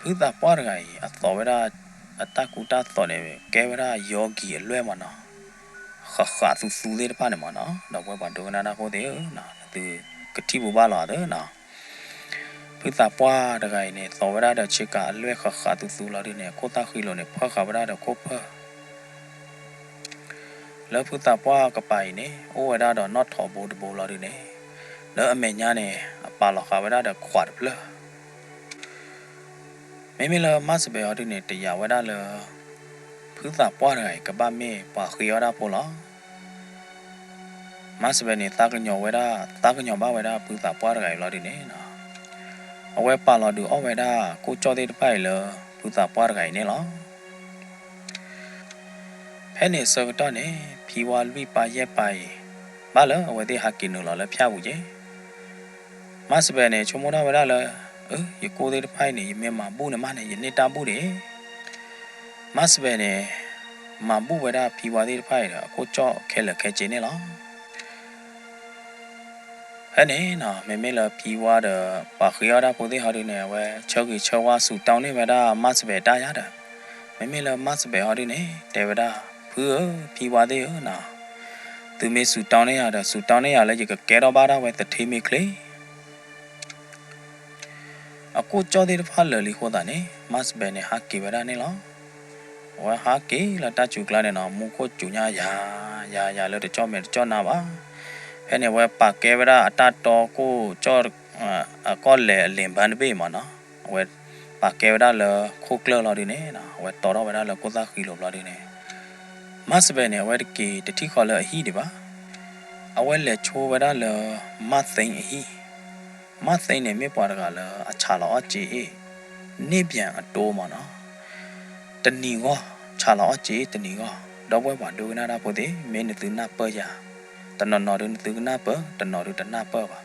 ဖုသးပှၢ်တဂၤအံၤ အသိးဝဲဒၣ်အတၢ်ကူတၢ်သိးန့ၣ် ကဲဝဲဒၣ်ယီကံၤအလွဲၢ်မးနီၤ, ဃးဃးသူသူသ့ၣ်တဖၣ်န့ၣ်မးနီၤ, ဒီးပဝဲပှၤဒိကနၣ်တၢ်ဖိသ့ၣ်ဧၢ, သုကထံၣ်ဘူးဘၣ်လီၤသၢနီၤ. ဖုသးပှၢ်တဂၤအံၤန့ၣ် သိးဝဲဒၣ်ဒီးဆ့ကၤအလွဲၢ်ဃးဃးသူသူလီၤဒုန့ၣ် အခိၣ်သၣ်ဃံလိာ်န့ၣ် ဖၢဃာ်ဝဲဒၣ်ဒီးခိၣ်ဖၢၣ် လၢဖုသးပှၢ်ကပၤအံၤန့ၣ် အိၣ်ဝဲဒၣ်ဒီးနီၣ်ထိးဘိတဘိလီၤဒုန့ၣ်, လၢအမဲာ်ညါန့ၣ် အပာ်လီၤဃာ်ဝဲဒၣ်ဒီးခွးတဖျၢၣ်. မ့မ့ၢ်လၢမါစဘဲးအီၤဒုန့ၣ် တယာ်ဝဲဒၣ်လၢ ဖုသးပှၢ်တဂၤအံၤ ကဘၣ်မ့ၢ်ပှၤဃ့အီၣ်ဒၣ်ဖိလီၤ. မါစဘဲးန့ၣ် သးကညီၤဝဲဒၣ်, သးကညီၤဘၣ်ဝဲဒၣ်ဖုသးပှၢ်တဂၤအံၤလီၤဒုန့ၣ်, အဝဲပာ်လီၤဒုးအီၣ်ဝဲဒၣ်ကိၣ်ကၠီၣ်သ့ၣ်တဖၣ်အံၤလၢ ဖုသးပှၢ်တဂၤအံၤန့ၣ်လီၤ. ဖဲန့ၣ်အဆၢကတီၢ်န့ၣ် ဖံဝါလွံၢ်ပၢ်ယဲၢ်ပၢ်အံၤ ဘၣ်လၢအဝဲသ့ၣ်ဟးက့ၤနုာ်လီၤလၢဖၠၣ်ပူၤက့ၤ, မါစဘဲးန့ၣ် ဆိကမိၣ်ထီၣ်ဝဲဒၣ်လၢ အၢ ယကိၣ်သ့ၣ်တဖၣ်အံၤန့ၣ် ယမ့ၢ်မၤဘူၣ်န့ၣ်မးန့ၣ် ယန့ၢ်တၢ်ဘူၣ်ဒံး. မၤစဘဲးန့ၣ် မၤဘူၣ်ဝဲဒၣ်ဖံဝါသ့ၣ်တဖၣ်အံၤဒီး အကိၣ်ကၠီၣ်ခဲလၢာ်ခဲဆ့န့ၣ်လီၤ. ဖဲန့ၣ်နီၤ မ့မ့ၢ်လၢဖံဝါဒီး ပှၤဃ့အီၣ်တၢ်ဖိသ့ၣ်ဟီဒုန့ၣ် အဝဲဆၢဂ့ၤဆၢဝါ ဆူၣ်တီန့ၢ်ဝဲဒၣ်မၤစဘဲးတၢ်ယါဒီး မ့မ့ၢ်လၢမၤစဘဲးဟီဒုန့ၣ် တဲဝဲဒၣ် ဖုဧၢ ဖံဝါသ့ၣ်ဧၢနီၤ, သုမ့ၢ်ဆူၣ်တီန့ၢ်ယၤဒီး ဆူၣ်တီန့ၢ်ယၤလၢယကကဲထီၣ်ဘၣ်ဒၣ်ဝဲသထ့မ့ၢ်ချ့ အကိၣ်ကၠီၣ်သ့ၣ်တဖၣ်လၢာ်လံအဃိသတးန့ၣ် မၤစဘဲးန့ၣ် ဟးက့ၤဝဲဒၣ်န့ၣ်လီၤ. အဝဲဟးက့ၤလၢတၢ်စူၤကျါန့ၣ်နီၤ မူခိၣ်စူၤညါယၤ ယၤယၤလၢတကၠီၣ်မဲာ်တကၠီၣ်နါဘၣ်. ဖဲန့ၣ် အဝဲပာ်ကဲဝဲဒၣ်အတၢ်တီကိၣ်ကၠီၣ် အကီၢ်လဲၤအလ့ၤဘၢတဘ့ၣ်မးနီၤ, အဝဲပာ်ကဲဝဲဒၣ်လၢခိၣ်ကျၢၢ်လီၤဒုန့ၣ် အဝဲတီထီၣ်ဝဲဒၣ်လၢခိၣ်သၣ်ဃံလိၤဘျီဒုန့ၣ် မၤစဘဲးန့ၣ် အဝဲတက့ၤတထံၣ်ဃီလၢအဟံၣ်ဒံးဘၣ်. အဝဲလဲၤဆိဝဲဒၣ်လၢ မၤသ့အဟံၣ်. မၤသ့န့ၣ် မ့ၢ်ပှၤတဂၤလၢအဆးလီၤအီၣ်စ့အ့ၣ် န့ၢ်ပၠးအတိမးနီၤ. တနံၤဂီၢ် ဆးလီၤအီၣ်စ့အ့ၣ်တနံၤဂီၢ်, ဒီပုၢ်ဝဲၢ်ပှၤဒိကနၣ်တၢ်ဖိသ့ၣ် မ့ၢ်နသုနၢ်ပၢၢ်ယၤ, တနီၤနီၤဒုနသုကနၢ်ပၢၢ်, တနီၤဒုတနၢ်ပၢၢ်ဘၣ်.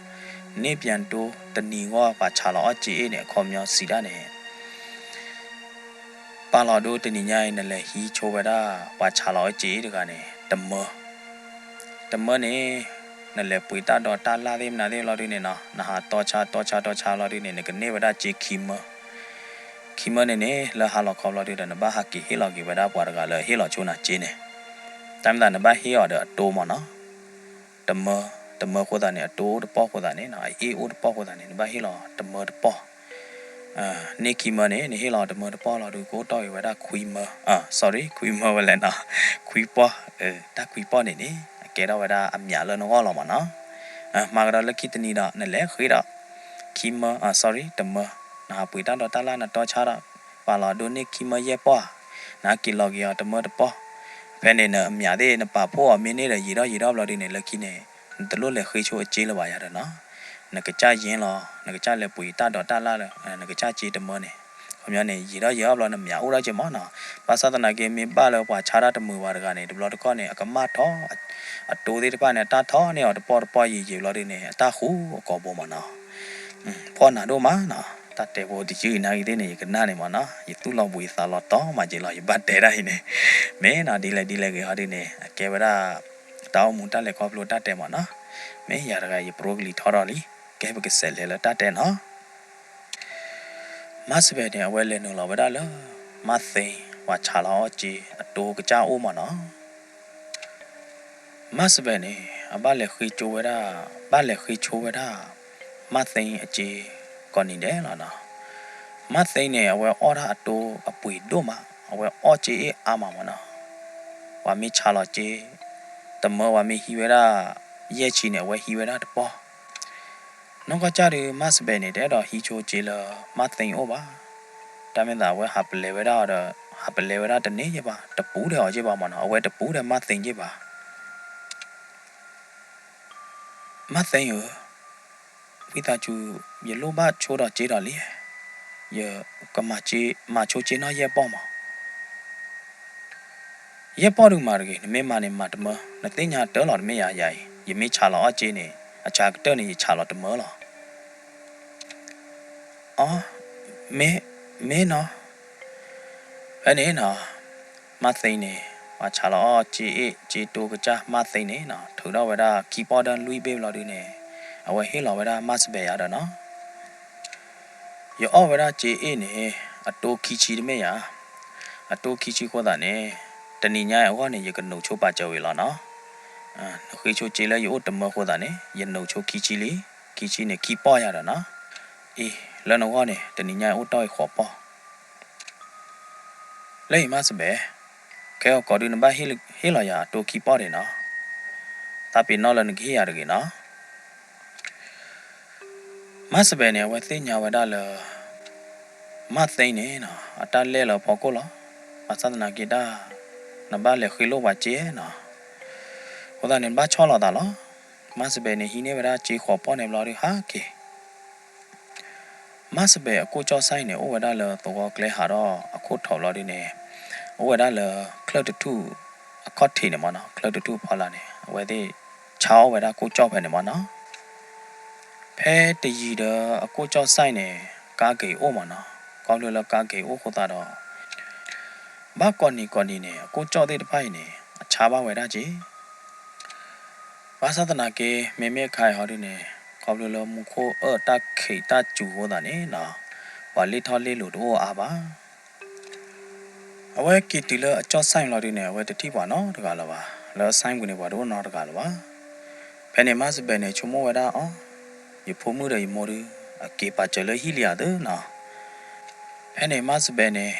န့ၢ်ပၠးတိတနံၤဂီၢ် ပှၤဆးလီၤအီၣ်စ့အ့ၣ်န့ၣ် အခီပညီစံးဒၣ်န့ၣ် ပာ်လီၤဒိတနံၤညါအံၤ နလဲၤဟံးဆိဝဲဒၣ် ပှၤဆးလီၤအီၣ်စ့အ့ၣ်တဂၤန့ၣ် တမၢ တမၢန့ၣ် နလဲၤပှ့ၤတၢ်ဒိးတၢ်လၣ်သ့ၣ်မနုၤသ့ၣ်ဘျီဒုန့ၣ်နီၤ, နဟးတီဆါတီဆါတီဆါဘျီဒုန့ၣ် နကန့ၢ်ဝဲဒၣ်စ့ခံမၢ. ခံမၢန့ၣ်န့ၣ် လၢဟါလီၤခီဘျီဒုဒီး နဘၣ်ဟးက့ၤဟ့ၣ်လီၤက့ၤဝဲဒၣ်ပှၤတဂၤလၢဟ့ၣ်လီၤဆိနၤစ့န့ၣ်, တၢ်မ့ၢ်သးနဘၣ်ဟ့ၣ်အီၤဒီးအတိမးနီၤ. တမၢ, တမၢဃိသးန့ၣ် အတိအိၣ်တပီၢ်ဃိသးန့ၣ်နီၤ, အအ့ၣ်အိၣ်တပီၢ်ဃိသးန့ၣ် နဘၣ်ဟ့ၣ်လီၤတမၢတပီၢ် န့ၢ်ခံမၢန့ၣ် နဟ့ၣ်လီၤတမၢတပီၢ်လီၤဒု ကအိၣ်တီၢ်က့ၤဝဲဒၣ်ခွံမၢ, အ sorry ခွံမၢဝဲလဲၣ်နီၤ, ခွံပီၢ်, တၢ်ခွံပီၢ်န့ၣ်န့ၣ် အကဲထီၣ်ဝဲဒၣ်အမၠးလၢနဂီၢ်လီၤမးနီၤ. မၤကဒီးလၢခံတနံၤဒီး နလဲၤဃ့ဒီး ခံမၢ, အ sorry တမၢ, နဟးပှ့ၤတၢ်ဒိးတၢ်လၣ်နတီဆါဒီး ပာ်လီၤဒိန့ၢ်ခံမၢယဲၢ်ပီၢ်ဧါ, နဟးက့ၤလီၤက့ၤအီၤတမၢတပီၢ်, ဖဲန့ၣ်နအမၠးသ့ၣ် နပာ်ဖှိၣ်အီၤမ့ၢ်န့ၢ်ဒီး ယံာ်ထီၣ်ယံာ်ထီၣ်ဘျီဒုန့ၣ် လၢခံန့ၣ် နတလိၣ်လဲၤဃ့ဆိအစ့လၢၤဘၣ်ယၤဒီးနီၤ, နကစၢ်ယ့လီၤ, နကစၢ်လဲၤပှ့ၤတၢ်ဒိးတၢ်လၣ်လၢ နကစၢ်စ့တမၢန့ၣ်, ခီပညီန့ၣ် ယံာ်ထီၣ်ယံာ်ထီၣ်ဘျီ နမၠးအိၣ်ထီၣ်က့ၤမးနီၤ. ဘၣ်ဆၣ်သနာ်က့ မ့ၢ်ဘၣ်လၢပှၤဆါတၢ်တမုာ်ဘၣ်တဂၤန့ၣ် တဘျီတခီၣ်န့ၣ် အကမၣ်ထီၣ် အတိသ့ၣ်တဖၣ်န့ၣ် အတၢ်ထီၣ်န့ၢ်အီၤတပီၢ်တပီၢ်ယံာ်ယံာ်ဘျီဒုန့ၣ် အတၢ်ဃူအကိာ်ဘိမးနီၤ. ဖီၣ်နၤဒိၣ်မးနီၤ, တၢ်တဲဖိတယုၢ်အံၤနာ်ဂ့ၤသ့ၣ်န့ၣ် ယကနၣ်န့ၣ်မးနီၤ, ယသူၣ်လီၤဘှံးသးလီၤတီၤမးက့ၤလီၤ ယဘၣ်တဲဒၣ်အံၤန့ၣ်, မ့ၢ်နီၤ ဒ်လဲၣ်ဒ်လဲၣ်ဂ့ၤဟီဒုန့ၣ် အကဲဝဲဒၣ်တၢ်အိၣ်မူတၢ်လဲၤခီဖျိတၢ်တဲမးနီၤ. မ့ၢ်ယၤတဂၤ ယပရိကလံၤထီထီၣ်လံ, ကဲပကစးလဲၤလၢတၢ်တဲနီၤ. မၤစဘဲးန့ၣ် အဝဲလဲၤနုာ်လီၤဝဲဒၣ်လၢ မၤသ့ ပှၤဆးလီၤအီၣ်စ့အတိကစၢ်အိၣ်မးနီၤ. မၤစဘဲးန့ၣ် အဘၣ်လဲၤဃ့ကၠိဝဲဒၣ်, ဘၣ်လဲၤဃ့ဆိဝဲဒၣ် မၤသ့အစ့ ကိးနံၤဒဲးလီၤနီၤ. မၤသ့န့ၣ် အဝဲအီၣ်ဒၣ်အတိအပှ့ၤဒိၣ်မး, အဝဲအီၣ်စ့အ့ၣ်အါမးမးနီၤ. ပှၤမ့ၢ်ဆးလီၤစ့ တမၢ ပှၤမ့ၢ်ဟံးဝဲဒၣ် ယဲၢ်ဆံန့ၣ် အဝဲဟံးဝဲဒၣ်တပီၢ် နီၢ်ကီၢ်ကၢ်ဒုး မၤစဘဲးန့ၣ် တအဲၣ်ဒိးဟံးဆိစ့လၢ မၤသ့အိၣ်ဘၣ်. တၢ်မ့ၢ်သး အဝဲဟးပလဲၤဝဲဒၣ်ဒီး ဟးပလဲၤဝဲဒၣ်တန့ၢ်ယဲၢ်ဘၣ်, တပူၤဒီးအီၤယဲၢ်ဘၣ်မးနီၤ, အဝဲတပူၤဒီးမၤသ့ယဲၢ်ဘၣ်. မၤသ့ဧၢ, ဝံသးစူၤ ယလိၣ်ဘၣ်ဆိဒီးစ့ဒီးလံ, ယကမၤဆိစ့နီၣ်ယဲၢ်ပီၢ်မး. ယဲၢ်ပီၢ်ဒုးမၤတဂ့ၤ, နမ့ၢ်မၤန့ၣ်မၤတမၢ, နသ့ၣ်ညါတၢ်လီၤတမ့ၢ်ယၤယၤအံၤ, ယမ့ၢ်ဆးလီၤအီၣ်စ့န့ၣ် အဆးကတၢၢ်န့ၣ် ယဆးလီၤတမၢလီၤ. အ မ့ၢ်, မ့ၢ်နီၤ. ဖဲန့ၣ်နီၤ, မၤသ့န့ၣ် ပှၤဆးလီၤအီၣ်စ့အ့ၣ်စ့တိကစၢ် မၤသ့န့ၣ်နီၤ, ထုးထီၣ်ဝဲဒၣ်ခံပီၢ်ဒီးလွံၢ်ဘ့ၣ်ဘျီဒုန့ၣ်, အဝဲဟ့ၣ်လီၤဝဲဒၣ်မၤစဘဲးယၤဒီးနီၤ ယအီၣ်ဝဲဒၣ်စ့အ့ၣ်န့ၣ် အတိခံဆံတမ့ၢ်ဧါ, အတိခံဆံဃိသးန့ၣ် တနံၤညါအံၤအဂီၢ်န့ၣ် ယကနိးဆိပာ်စၢၤဝံၤလီၤနီၤ. နဃ့ဆိစ့လၢယအိၣ်တမၢဃိသးန့ၣ် ယနိးဆိခံဆံလံ, ခံဆံန့ၣ်ခံပီၢ်ယၤဒီးနီၤ. အံၤ လၢနဂီၢ်န့ၣ် တနံၤညါအံၤအိၣ်တီၢ်အံၤဃိးပီၢ် လၢအံၤမၤစဘဲး, ခဲအံၤကိးဒုးနဘၣ်ဟ့ၣ်လီၤယၤအတိခံပီၢ်ဒံးနီၤ, သးပ့ၤနီၣ်လၢနကဟ့ၣ်ယၤတဂ့ၤနီၤ. မၤစဘဲးန့ၣ် အဝဲသ့ၣ်ညါဝဲဒၣ်လၢ မၤသ့န့ၣ်နီၤ အတၢ်လဲၢ်လၢအဖီခိၣ်လီၤ. ဘၣ်ဆၣ်သနာ်က့ဒၣ် နဘၣ်လဲၤဃ့လိၢ်ပှၤစ့နီၤ, အဃိသတးန့ၣ် နဘၣ်ဆီၣ်လီၤသးလီၤ. မၤစဘဲးန့ၣ် ဟံးန့ၢ်ဝဲဒၣ်စ့ဃိးပီၢ်န့ၣ်ဘျီဒုးဟးက့ၤ မၤစဘဲးအကိၣ်ကၠီၣ်စဲန့ၣ် အိၣ်ဝဲဒၣ်လၢသဝီကျဲဟးထီၣ်အခိၣ်ထီးဘျီဒုန့ၣ်, အိၣ်ဝဲဒၣ်လၢချၢၣ်တထူၣ်အခီၣ်ထံးန့ၣ်မးနီၤ, ချၢၣ်တထူၣ်ဖီလာ်န့ၣ် အဝဲသ့ၣ်ဆါအီၣ်ဝဲဒၣ်ကိၣ်ကၠီၣ်ဖဲန့ၣ်မးနီၤ. ဖဲတယံၤဒီးအကိၣ်ကၠီၣ်စဲန့ၣ် ကါက့ၤအိၣ်မ့ၢ်နီၤ, ခီဖျိလၢကါက့ၤအိၣ်အဃိသတးဒီး ဘၣ်ကိးနံၤကိးနံၤန့ၣ် အကိၣ်ကၠီၣ်သ့ၣ်တဖၣ်အံၤန့ၣ် အဆါဘၣ်ဝဲဒၣ်က့ၤ ဘၣ်ဆၣ်သနာ်က့ မ့မ့ၢ်အခါအံၤဟီဒုန့ၣ် ခီဖျိလၢမူခိၣ်အၢၣ်တၢ်ခံးတၢ်စူၤအဃိသတးန့ၣ်နီၤ, ပှၤလ့ၣ်ထီၣ်လ့ၣ်လီၤတအိၣ်အါဘၣ်. အဝဲက့ၤတုၤလၢအကၠီၣ်စဲၣ်လီၤဒုန့ၣ် အဝဲတထံၣ်ပှၤနီတဂၤလၢၤဘၣ်, လၢအစဲၣ်ပူၤန့ၣ် ပှၤတအိၣ်နီတဂၤလၢၤဘၣ်. ဖဲန့ၣ် မါစဘဲးန့ၣ် ဆိကမိၣ်ဝဲဒၣ်အီၤ, ယဖိမုၣ်ဒီးယမိၢ်ဒု အက့ၤပာ်စၢၤလၢဟံၣ်လံဧါသ့နီၤ. ဖဲန့ၣ် မါစဘဲးန့ၣ်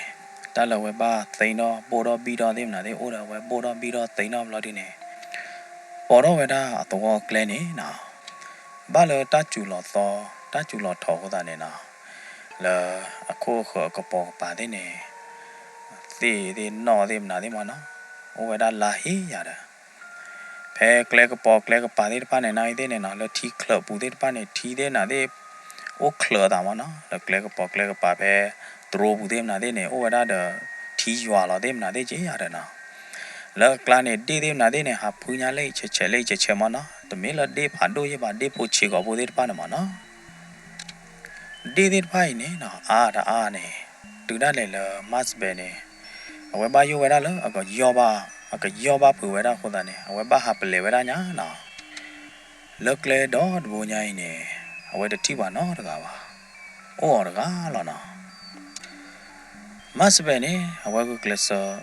တၢ်လၢအဝဲဘၣ်သ့ၣ်နီၣ်ဘိၣ်ထီၣ်ဘံၣ်ထီၣ်သ့ၣ်မနုၤသ့ၣ် အိၣ်ဒီးအဝဲဘိၣ်ထီၣ်ဘံၣ်ထီၣ်သ့ၣ်နီၣ်ဘျီဒုန့ၣ် ပိာ်ထီၣ်ဝဲဒၣ်အသဝီအကျဲန့ၣ်နီၤ, ဘၣ်လၢတၢ်စူၤလီၤသီ တၢ်စူၤလီၤထီအဃိသတးန့ၣ်နီၤ, လၢအခိၣ်အဃၢၤအကပိာ်ကပၤသ့ၣ်န့ၣ် သ့ၣ်သ့ၣ်နီၣ်သ့ၣ်မနုၤသ့ၣ်မ့ၢ်နီၤ, အိၣ်ဝဲဒၣ်လါဟ့ယၤဒီး ဖဲကျဲကပိာ်ကျဲကပၤသ့ၣ်တဖၣ်န့ၣ် နာ်သ့ၣ်န့ၣ်နီၤ လၢထံချၢးပူၤသ့ၣ်တဖၣ်န့ၣ် ထံသ့ၣ်မနုၤသ့ၣ် အိၣ်ချၢးအသးမ့ၢ်နီၤ, လၢကျဲကပိာ်ကျဲကပၤဖဲ တြိပူၤသ့ၣ်မနုၤသ့ၣ်န့ၣ် အိၣ်ဝဲဒၣ်ဒီး ထံယွၤလီၤသ့ၣ်မနုၤသ့ၣ်က့ယၤဒီးနီၤ, လၢအကျါန့ၣ် ဒ့ၣ်သ့ၣ်မနုၤသ့ၣ်န့ၣ် ဟးဖုညါလၢအံၤဆဲးဆဲးလၢအံၤဆဲးဆဲးမ့ၢ်နီၤ, တမ့ၢ်လၢဒ့ၣ်ဖးဒိၣ်ယဲၢ်ဘၣ် ဒ့ၣ်ဖိဆံးကိာ်ဖိသ့ၣ်တဖၣ်န့ၣ်မ့ၢ်နီၤ ဒ့ၣ်သ့ၣ်တဖၣ်အံၤန့ၣ်နီၤ အါတအါန့ၣ် တုၤဒၣ်လဲာ်လၢမါစဘဲးန့ၣ် အဝဲဘၣ်ယိၣ်ဝဲဒၣ်လၢအကယီၢ်ဘၣ် အကယီၢ်ဘၣ်ဖုးဝဲဒၣ်အဃိသတးန့ၣ် အဝဲဘၣ်ဟးပလဲၤဝဲဒၣ်ညါနီၤ, လၢကျဲဒီတဘိညါအံၤန့ၣ် အဝဲတထံၣ်ပှၤနီတဂၤဘၣ်, အိၣ်အီၤတဂၤလီၤနီၤ. မါစဘဲးန့ၣ် အဝဲဂုာ်ကျဲးစၢး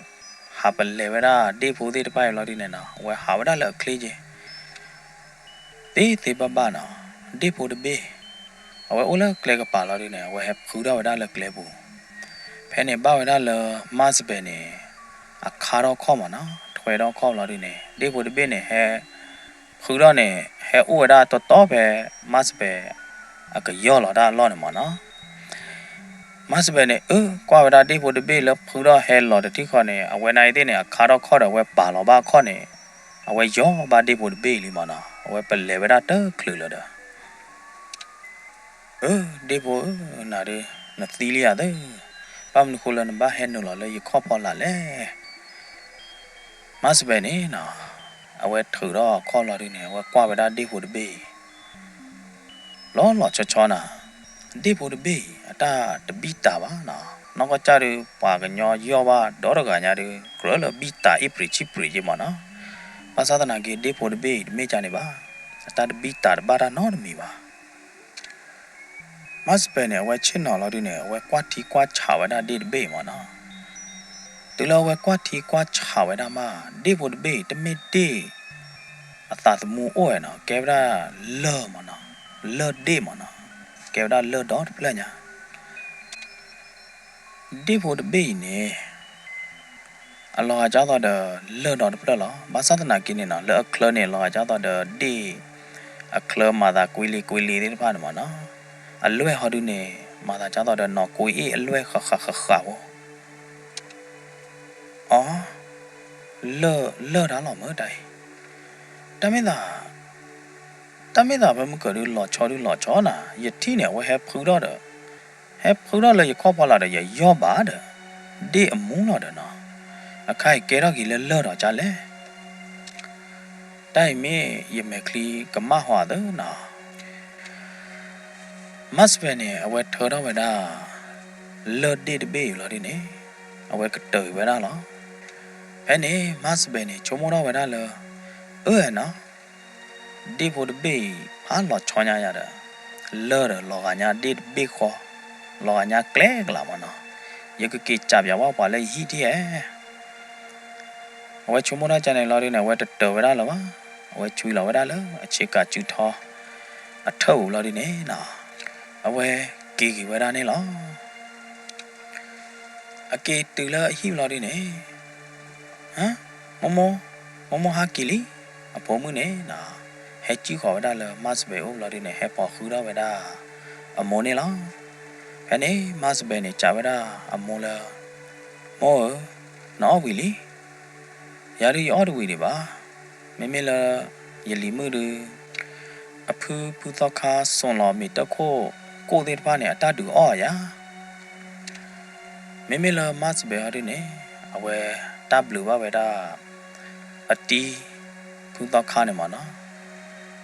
ဟးပလဲၤဝဲဒၣ်ဒ့ၣ်ဖိသ့ၣ်တဖၣ်အံၤလီၤဒုန့ၣ်နီၤ အဝဲဟးဝဲဒၣ်လၢအချ့က့ၤ သ့သ့ဘၣ်ဘၣ်နီၤ, ဒ့ၣ်ဖိတဘ့ၣ် အဝဲအိၣ်လၢကျဲကပၤလီၤဒုန့ၣ် အဝဲဟဲဖုထီၣ်ဝဲဒၣ်လၢကျဲပူၤ, ဖဲန့ၣ်ဘၣ်ဝဲဒၣ်လၢမါစဘဲးန့ၣ် အခါထီၣ်ခီၣ်မ့ၢ်နီၤ, ထွဲထီၣ်ခီၣ်လီၤဒုန့ၣ် ဒ့ၣ်ဖိတဘ့ၣ်န့ၣ် ဟဲ ဖုထီၣ်န့ၣ် ဟဲအိၣ်ဝဲဒၣ်တီတီဖဲ မါစဘဲး အကယီၢ်လီၤတၢ်အလီၢ်န့ၣ်မ့ၢ်နီၤ. မါစဘဲးန့ၣ် အၢ ကွၢ်ဝဲဒၣ်ဒ့ၣ်ဖိတဘ့ၣ်လၢဖုထီၣ်ဟဲလီၤတထံၣ်ဃီန့ၣ် အဝဲနာ်သ့ၣ်န့ၣ် အခါထီၣ်ခီၣ်ဒီးအဝဲပာ်လီၤဘၣ်အခီၣ်န့ၣ် အဝဲယီၢ်ဘၣ်ဒ့ၣ်ဖိတဘ့ၣ်အံၤလံမ့ၢ်နီၤ, အဝဲပလဲၤဝဲဒၣ်တချုးလၢၤဒီး အၢ ဒ့ၣ်ဖိဧၢ နၤဒု နသံလံဧါသၢ, ဘၣ်မနုၤဃိလၢနဘၣ်ဟဲနုာ်လီၤလၢယခီၣ်ဖီလာ်လဲၣ်. မါစဘဲးန့ၣ်နီၤ အဝဲထုးထီၣ်အခီၣ်လီၤဒုန့ၣ် အဝဲကွၢ်ဝဲဒၣ်ဒ့ၣ်ဖိတဘ့ၣ်အံၤ လီၤလီၤဆီဆီနၤ, ဒ့ၣ်ဖိတဘ့ၣ်အံၤ အတၢ်တဘံၣ်တၢ်ဘၣ်နီၤ, နီၢ်ကီၢ်ကၢ်ဒု ပှၤကညီယီၢ်ဘၣ်ဒီတဂၤညါဒု ကြၢးလၢဘံၣ်တၢ်အ့ၣ်ပြံးဆံးပြံးယ့မ့ၢ်နီၤ, ဘၣ်ဆၣ်သနာ်က့ ဒ့ၣ်ဖိတဘ့ၣ်အံၤတမ့ၢ်ကန့ၣ်ဘၣ်, အတၢ်တဘံၣ်တၢ်တဘၣ်တၢ်နီတမံၤဘၣ်. မါစဘဲးန့ၣ် အဝဲဆ့ၣ်နီၤလီၤဒုန့ၣ် အဝဲကွၢ်ထံကွၢ်ဆးဝဲဒၣ်ဒ့ၣ်တဘ့ၣ်အံၤမ့ၢ်နီၤ, တုၤလၢအဝဲကွၢ်ထံကွၢ်ဆးဝဲဒၣ်မး ဒ့ၣ်ဖိတဘ့ၣ်အံၤ တမ့ၢ်ဒ့ၣ် အသးသမူအိၣ်ဝဲနီၤ, ကဲဝဲဒၣ်လၢၢ်မ့ၢ်နီၤ, လၢၢ်ဒ့ၣ်မ့ၢ်နီၤ, ကဲဝဲဒၣ်လၢၢ်ဒီတဖျၢၣ်ညါ ဒ့ၣ်ဖိတဘ့ၣ်အံၤန့ၣ် အလီၤဂာ်ဒ်သိးဒီးလၢၢ်ဒီတဖျၢၣ်လီၤ. ဘၣ်ဆၣ်သနာ်က့န့ၣ်နီၤ လၢအချၢန့ၣ် လီၤဂာ်ဒ်သိးဒီးဒ့ၣ်အချၢမၤသးကွ့လံကွ့လံသ့ၣ်တဖၣ်န့ၣ်မ့ၢ်နီၤ, အလွဲၢ်ဟီဒုန့ၣ် မၤသးဒ်သိးဒီးနီၢ်ကွ့အ့ၣ်အလွဲၢ်ဃးဃးဃးဃးဖိ အီ လၢၢ် လၢၢ်တၢ်လီၤမၢတၢ်အံၤ, တၢ်မ့ၢ်သး တၢ်မ့ၢ်သးဖဲမုၢ်ကၢၤဒုလီၤဆီဒုလီၤဆီနၤ, ယထံၣ်န့ၣ် အဝဲဟဲဖုထီၣ်ဒီး ဟဲဖုထီၣ်လၢယခီၣ်ဖီလာ်ဒီး ယယီၢ်ဘၣ်ဒီး ဒ့ၣ်အမူလီၤဒီးနီၤ, အခါအံၤကဲထီၣ်က့ၤလၢလၢၢ်ဒီးကၢ်လဲၣ်. တၢ်အံၤမ့ၢ်ယမဲာ်ချံကမၣ်ဟီသၢနီၤ မါစဘဲးန့ၣ် အဝဲထၢထီၣ်ဝဲဒၣ် လၢၢ်ဒ့ၣ်တဘ့ၣ်အံၤလီၤဒုန့ၣ် အဝဲကတၢၢ်အံၤဝဲဒၣ်လီၤ. ဖဲန့ၣ် မါစဘဲးန့ၣ် ဆိကမိၣ်ထီၣ်ဝဲဒၣ်လၢ အၢၣ်နီၤ ဒ့ၣ်ဖိတဘ့ၣ်အံၤ ဖးလီၤဆီညါယၤဒီး လၢၢ်ဒီးလီၤဂာ်ညါဒ့ၣ်တဘ့ၣ်ဃီ, လီၤဂာ်ညါကျဲကလးမ့ၢ်နီၤ, ယကက့ၤစံးပၠးဘၣ်ပှၤလၢယဟံၣ်ထံၣ်ဧါ အဝဲဆိကမိၣ်တၢ်ကန့ၣ်လီၤဒုန့ၣ် အဝဲတတၢၢ်ဝဲဒၣ်လၢၤဘၣ်, အဝဲဆွံလီၤဝဲဒၣ်လၢအဆ့ကၤစုထီ အထၢၣ်ပူၤလီၤဒုန့ၣ်နီၤ, အဝဲက့ၤက့ၤဝဲဒၣ်န့ၣ်လီၤ. အက့ၤတုၤလၢအဟံၣ်လီၤဒုန့ၣ် မိၢ်မိၢ်, မိၢ်မိၢ်ဟးက့ၤလံ, အဖိမုၣ်န့ၣ်နီၤ, ဟဲကံၣ်ဃီၤဝဲဒၣ်လၢမါစဘဲးအိၣ်လီၤဒုန့ၣ် ဟဲပိာ်ဃုထီၣ်ဝဲဒၣ် အမိၢ်န့ၣ်လီၤ. ဖဲန့ၣ် မါစဘဲးန့ၣ် စံးဝဲဒၣ်အမိၢ်လၢ မိၢ်ဧၢ, နအီၣ်ဝံၤလံ, ယၤဒုယအီၣ်တဝံၤဒံးဘၣ်, မ့မ့ၢ်လၢ ယလံၤမုၣ်ဒု အဖုဖုသီခါစိာ်လီၤမ့ၤတၢၢ်ခိၣ်ကိၣ်သ့ၣ်တဖၣ်န့ၣ် အတၢ်ဒုးအီၣ်ယၤ မ့မ့ၢ်လၢမါစဘဲးဟီဒုန့ၣ် အဝဲတၢ်ဘျုးဘၣ်ဝဲဒၣ် အတံၤ ဖုသီခါန့ၣ်မ့ၢ်နီၤ,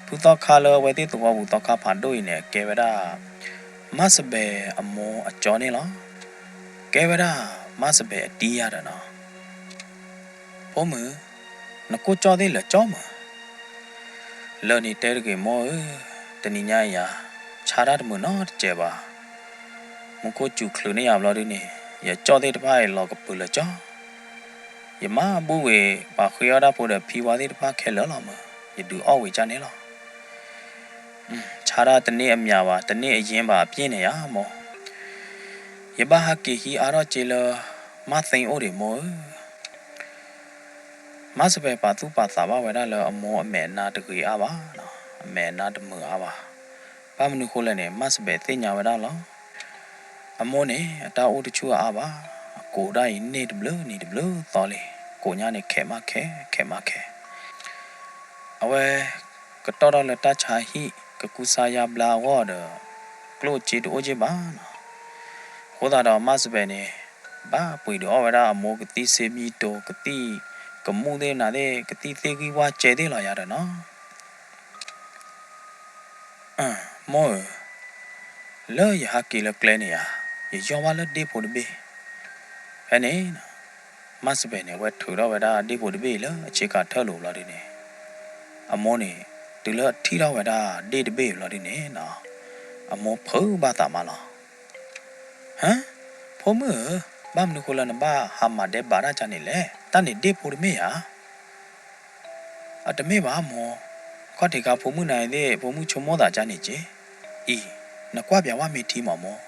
ဖုသီခါလၢအဝဲသ့ၣ်သဝီပူၤသီခါဖးဒိၣ်အံၤန့ၣ် အကဲဝဲဒၣ် မၣ်စဘဲးအမိၢ်အကၠီန့ၣ်လီၤ. ကဲဝဲဒၣ်မၣ်စဘဲးအတံၢ်ယၤဒီးနီၤ, ဖိမုၣ်, နကိၢ်ကၠီၣ်သ့ၣ်လၢာ်ကၠီမုၣ်, လၢာ်န့ၣ်တဲတဂ့ၤမိၢ်ဧၢ, တနံၤညါအံၤယၤ ဆါတၢ်တမုာ်နီတစဲးဘၣ်. မူခိၣ်စူၤချုးန့ၢ်ယၤဘျီဒုန့ၣ် ယကၠီၣ်သ့ၣ်တဖၣ်အံၤလီၤကပုာ်လၢာ်ကၠီ, ယမၤဘူၣ်ဝံၤ ပှၤဃ့အီၣ်တၢ်ဖိဒီးဖံဝါသ့ၣ်တဖၣ်ခဲလၢာ်လီၤမုၢ်, ယဒုးအီၣ်ဝံၤကၢ်န့ၣ်လီၤ. ဆါတၢ်တန့ၢ်အမျးဘၣ် တန့ၢ်အယ့ဘၣ်အပြ့ၣ်န့ၣ်ယၤမိၢ်, ယဘၣ်ဟးက့ၤဟံးအါထီၣ်စ့လၢ မၣ်သ့အိၣ်ဒံးမိၢ်ဧၢ. မၣ်စဘဲးပာ်သူၣ်ပာ်သးဘၣ်ဝဲဒၣ်လၢအမိၢ်အမဲာ်အနါတဂ့ၤအါဘၣ်, အမဲာ်အနါတမုာ်အါဘၣ်. ဘၣ်မနုၤဃိလဲၣ်န့ၣ် မၣ်စဘဲးသ့ၣ်ညါဝဲဒၣ်လီၤ. အမိၢ်န့ၣ် အတၢ်အိၣ်တဆူၣ်အါဘၣ်, အကိးဒၣ်အံၤန့ၢ်တဘျုးနံၤတဘျုးသီလံ, ကိးညါန့ၣ်ခဲးမးခဲး ခဲးမးခဲး. အဝဲ ကတီၢ်ထီၣ်လၢတၢ်ဆါဟံၣ် ကကူစါယါဘျါအဂီၢ်ဒီး ကျိၣ်စ့တအိၣ်က့ဘၣ်နီၤ. အဃိသတးဒီးမၣ်စဘဲးန့ၣ် ဘၣ်ပှ့ၤဒုးအီၣ်ဝဲဒၣ်အမိၢ်ကသံၣ်စ့မံတိၤ ကသံၣ်ကမူၣ်သ့ၣ်မနုၤသ့ၣ် ကသံၣ်သ့ၣ်ဂံၢ်ဝၣ်ကဲသ့ၣ်လီၤယၤဒီးနီၤ. မိၢ်ဧၢ, လၢယဟးက့ၤလၢကျဲန့ၣ်ဧါ, ယယီၢ်ဘၣ်လၢဒ့ၣ်ဖိတဘ့ၣ်. ဖဲန့ၣ် မၣ်စဘဲးန့ၣ် အဝဲထုးထီၣ်ဝဲဒၣ်ဒ့ၣ်ဖိတဘ့ၣ်အံၤလၢအဆ့ကၤထၢၣ်လိၤဘျီဒုန့ၣ်, အမိၢ်န့ၣ် တုၤလၢအထံၣ်ထီၣ်ဝဲဒၣ်ဒ့ၣ်တဘ့ၣ်အံၤဘျီဒုန့ၣ်နီၤ, အမိၢ်ဖုးဘၣ်သးမးလီၤ. ဟါ, ဖိမုၣ်ဧၢ, ဘၣ်မနုၤဃိလၢနဘၣ်ဟးမၤဒဲးဘးတၢ်ကါန့ၣ်လဲၣ်, တၢ်န့ၣ်ဒ့ၣ်ဖိတမ့ၢ်ဧါ. အတမ့ၢ်ဘၣ်မိၢ်, ခီၣ်ထံးခါဖိမုၣ်နၤအံၤသ့ၣ် ဖိမုၣ်ဆိကမိၣ်သးကါန့ၣ်က့, အံၤ, နကွၢ်ပၠးဝဲမ့ၢ်ထံမးမိၢ်.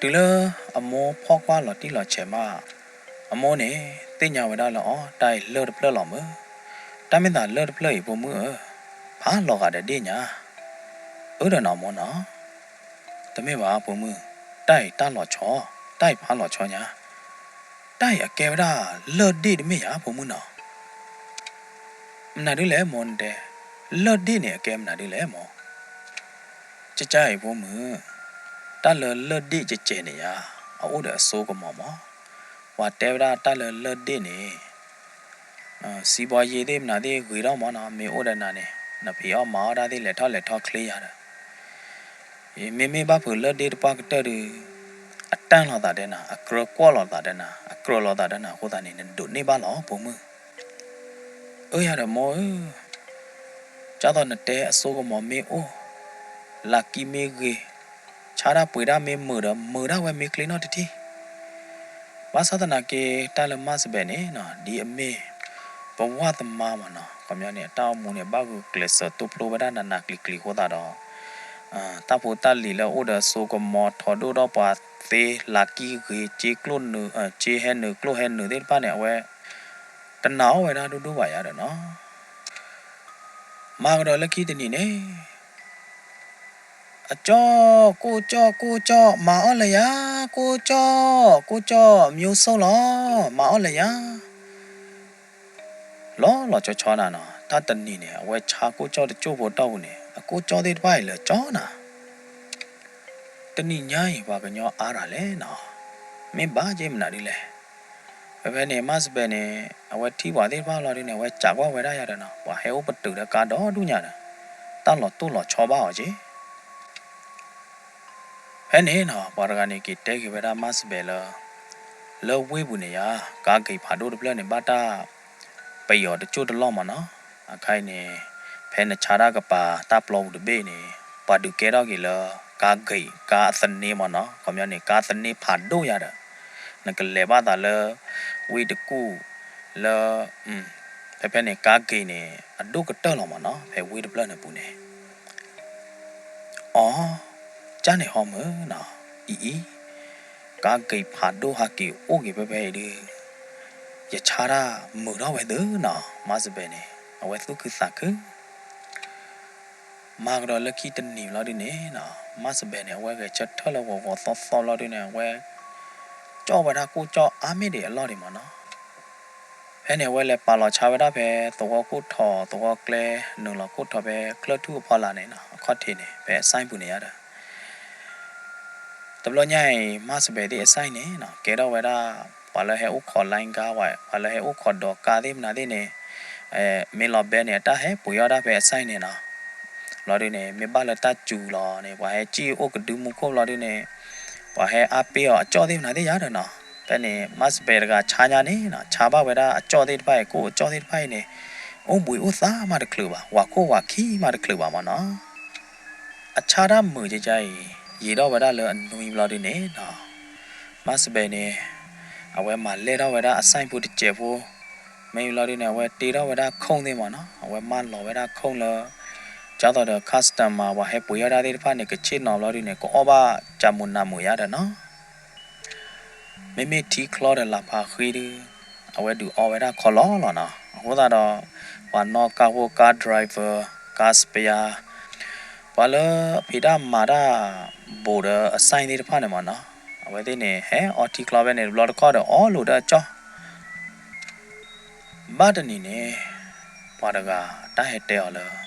တုၤလၢအမိၢ်ဖီၣ်ကွၢ်လီၤတံၢ်လီၤဆဲးမး, အမိၢ်န့ၣ် သ့ၣ်ညါဝဲဒၣ်လၢအီၤ တၢ်အံၤလၢၢ်တဖျၢၣ်လီၤမုၢ်, တၢ်မ့ၢ်သးလၢၢ်တဖျၢၣ်အံၤဖိမုၣ်ဧၢ, ဖးလီၤဂာ်ဒီးဒ့ၣ်ညါ, အၢဒီးနီၤမိၢ်နီၤ. တမ့ၢ်ဘၣ်ဖိမုၣ်, တၢ်အံၤတၢ်လီၤဆီ, တၢ်အံၤဖးလီၤဆီညါ, တၢ်အံၤအကဲဝဲဒၣ်လၢၢ်ဒ့ၣ်တမ့ၢ်ဧါဖိမုၣ်နီၤ. မနုၤဒ်လဲၣ်မိၢ်နတဲ, လၢၢ်ဒ့ၣ်န့ၣ်အကဲမနုၤဒ်လဲၣ်မိၢ်. ကကါအံၤဖိမုၣ်, တၢ်လၢလၢၢ်ဒ့ၣ်ကကဲးန့ၣ်ယါ, အအိၣ်ဒီးအစိကမီၤမး, ပှၤတဲဝဲဒၣ်တၢ်လၢလၢၢ်ဒ့ၣ်န့ၣ် စံးဘီယ့သ့ၣ်မနုၤသ့ၣ်ဂ့ၤထီၣ်မးနီၤ, မ့ၢ်အိၣ်ဒီးနၤန့ၣ် နဖံးအီၣ်မၤအီၣ်တၢ်သ့ၣ်လဲၤထီၣ်လဲၤထီချ့ယၤဒီး, မ့မ့ၢ်ဘၣ်ဖုးလၢၢ်ဒ့ၣ်တပှၢ်ကတၢၢ်ဒီး, အတၢ်လိာ်သးဒီးနၤ, အကြၢးကွီၢ်လိာ်သးဒီးနၤ, အကြၢးလိာ်သးဒီးနၤအဃိသတးန့ၣ် နဒိးန့ၢ်ဘၣ်လီၤဖိမုၣ်. အၢယၤဒီးမိၢ်ဧၢ, ကၢ်သိးနတဲအစိကမီၤမ့ၢ်အိၣ်, လၢ်ကံမ့ၢ်ဂ့ၤ, ဆါတၢ်ပှ့ၤတၢ်မ့ၢ်မုာ်ဒီး မုာ်ဒၣ်ဝဲမ့ၢ်ချ့နီတထံၣ် ဘၣ်ဆၣ်သနာ်က့ တၢ်လၢမၢ်စဘဲးန့ၣ်နီၤ ဒ်အမ့ၢ် ပဝၢ်သမါမးနီၤ, ခီပညီန့ၣ် အတၢ်အိၣ်မူန့ၣ် ဘၣ်ဂုာ်ကျဲးစၢးတိဖျိဝဲဒၣ်နးနးကျံၤကျံၤအဃိသတးဒီး တၢ်ဖိတၢ်လံၤလၢအအိၣ်ဒီးစိကမီၤထီဒိၣ်ဒီးပှၤသ့ လၢ်ကံဂ့ၤ စ့ကျိၣ်နုာ် စ့ဟဲနုာ်ကျိၣ်ဟဲနုာ်သ့ၣ်တဖၣ်န့ၣ် အဝဲ တနာ်အီၣ်ဝဲဒၣ်ဒိၣ်ဒိၣ်ဘၣ်ယၤဒီးနီၤ. မၤကဒီးလၢခံတနံၤန့ၣ် အကၠီၣ်, ကိၢ်ကၠီၣ်, ကိၢ်ကၠီၣ်, မၤအီၣ်လၢယၤ, ကိၢ်ကၠီၣ်, ကိၢ်ကၠီၣ်, မျိုးစုံလီၤ, မၤအီၣ်လၢယၤ. လီၤလီၤဆီဆီနၤနီၤ, တၢ်တနံၤန့ၣ် အဝဲဆါကိၢ်ကၠီၣ်တကၠိၢ်ဖိတီၢ်ပူၤန့ၣ် အကိၢ်ကၠီၣ်သ့ၣ်တဖၣ်အံၤလၢာ်ကၠီနၤ. တနံၤညါအံၤ ပှၤကညီအါရၤလဲၣ်နီၤ, မ့ၢ်ဘၣ်က့မနုၤဒ်လဲၣ်. ဖဲဖဲန့ၣ် မၢ်စဘဲးန့ၣ် အဝဲထံၣ်ပှၤသ့ၣ်တဖၣ်လီၤဒုန့ၣ် အဝဲစးကွၢ်ဝဲဒၣ်ယၤဒီးနီၤ, ပှၤဟဲအိၣ်ပတုာ်ဒီးကါဒီဒူၣ်ညါဒီး တၢ်လီၤတိၢ်လီၤဆီဘၣ်အီၤက့ ဖဲန့ၣ်နီၤ ပှၤတဂၤန့ၣ်က့ၤတဲက့ၤဝဲဒၣ်မၢ်စဘဲးလၢ လၢဝ့ၢ်ပူၤန့ၣ်ယါ ကါဂ့ၤဖးဒိၣ်တဖျၢၣ်န့ၣ် ဘၣ်တၢ်ပယီၤတကၠိၢ်တလီၢ်မးနီၤ. အခါအံၤန့ၣ် ဖဲနဆါတၢ်ကပၤတၢ်ပျီပူၤတဘ့ၣ်န့ၣ် ပှၤဒုးကဲထီၣ်က့ၤလၢ ကါဂ့ၤ ကါအသန့မးနီၤ. ခီပညီန့ၣ် ကါသန့ဖးဒိၣ်ယါဒီး နကလဲၤဘၣ်သးလၢ ဝ့ၢ်တကူၣ်လၢ ဖဲဖဲန့ၣ် ကါဂ့ၤန့ၣ် အဒိၣ်ကတၢၢ်လီၤမးနီၤ ဖဲဝ့ၢ်တဖျၢၣ်န့ၣ်ပူၤန့ၣ် အီ ကၢ်န့ၣ်ဟီမုၢ်နီၤ အံၤအံၤ ကါဂ့ၤဖးဒိၣ်ဟးက့ၤအိၣ်က့ၤဖဲဖဲအံၤဒုး ယဆါတၢ်မုာ်ထီၣ်ဝဲသုနီၤ မၢ်စဘဲးန့ၣ် အဝဲသူၣ်ခုသးခု မၤကဒီးလၢခံတနံၤဘျီဒုန့ၣ်နီၤ မၢ်စဘဲးန့ၣ် အဝဲဂဲၤဆၢထၢၣ်လၢဂီၤဂီၤသီသီဘျီဒုန့ၣ် အဝဲ ကၠီၣ်ဝဲဒၣ်ကိၢ်ကၠီၣ်အါမ့ၢ်ဒံးအလီၢ်ဒံးမးနီၤ ဖဲန့ၣ် အဝဲလဲၤပာ်လီၤဆါဝဲဒၣ်ဖဲ သဝီခိၣ်ထီၣ် သဝီကျဲ နုာ်လီၤခိၣ်ထီၣ်ဖဲ ချၢၣ်ထူၣ်အဖီလာ်န့ၣ်နီၤ အခီၣ်ထံးန့ၣ် ဖဲအဆိုင်ပူၤန့ၣ်ယါဒီး တဘျီညါအံၤ မၢ်စဘဲးသ့ၣ်အဆိုင်န့ၣ်နီၤ ကဲထီၣ်ဝဲဒၣ် ပှၤလၢဟဲအိၣ်ခိး လိုင်းကား ဝဲ ပှၤလၢဟဲအိၣ်ခိးဒိးကါသ့ၣ်မနုၤသ့ၣ်န့ၣ် မ့ၢ်လီၤဘဲန့ၣ် အတၢ်ဟဲပှ့ၤအီၣ်ဒၣ်ဖဲအဆိုင်န့ၣ်နီၤ ဘျီဒုန့ၣ် မ့ၢ်ဘၣ်လၢတၢ်စူၤလီၤန့ၣ် ပှၤဟဲစံၣ်အိၣ်ကဒုမူခိၣ်ဘျီဒုန့ၣ် ပှၤဟဲအါပ့ၢ်အီၤအကၠီၣ်သ့ၣ်မနုၤသ့ၣ်ယါဒီးနီၤ. ဖဲန့ၣ် မါစဘဲးတဂၤဆါညါန့ၣ်နီၤ ဆါဘၣ်ဝဲဒၣ်အကၠီၣ်သ့ၣ်တဖၣ်အံၤ ကိၣ်အကၠီၣ်သ့ၣ်တဖၣ်အံၤန့ၣ် အိၣ်ဘှံးအိၣ်သါမးတချုးဘၣ် ဝၤခိၣ်ဝၤခံမးတချုးဘၣ်မၢ်နီၤ. အဆါတၢ်မုာ်ကကါအံၤ ယံာ်ထီၣ်ဝဲဒၣ်လၢအနွံဘျီဒုန့ၣ်နီၤ မါစဘဲးန့ၣ် အဝဲမၤလဲၢ်ထီၣ်ဝဲဒၣ်အ sign ဖိတစဲးဖိ မ့ၢ်ဘျီဒုန့ၣ် အဝဲတ့ထီၣ်ဝဲဒၣ်ခိၣ်သ့ၣ်မၢ်နီၤ အဝဲမၢလီၤဝဲဒၣ်ခိၣ်လၢ ကၢ်သိးဒီး customer ပှၤဟဲပှ့ၤအီၣ်တၢ်သ့ၣ်တဖၣ်န့ၣ် ကဆ့ၣ်နီၤဘျီဒုန့ၣ် ကအီၣ်ဘၣ်ကၢ်မုာ်နးမုာ်ယါဒီးနီၤ မ့မ့ၢ်ထံချီဒီးလၢဖးဃံဒု အဝဲဒုးအီၣ်ဝဲဒၣ်ခီလီၤလီၤနီၤ. အဃိသတးဒီး ပှၤနီၣ်ကါဖိ ကါ driver ကါ spare ပှၤလၢအဖံးတၢ်မၤတၢ် ဘူးဒီးအ sign သ့ၣ်တဖၣ်န့ၣ်မၢ်နီၤ အဝဲသ့ၣ်န့ၣ် ဟဲအီထံချီဖဲန့ၣ် တဘျီတခီၣ်ဒီးအီၣ်လိာ်ဒီးအကၠီၣ် ဘၣ်တနံၤန့ၣ် ပှၤတဂၤတၢ်ဟဲတဲအီၤလၢ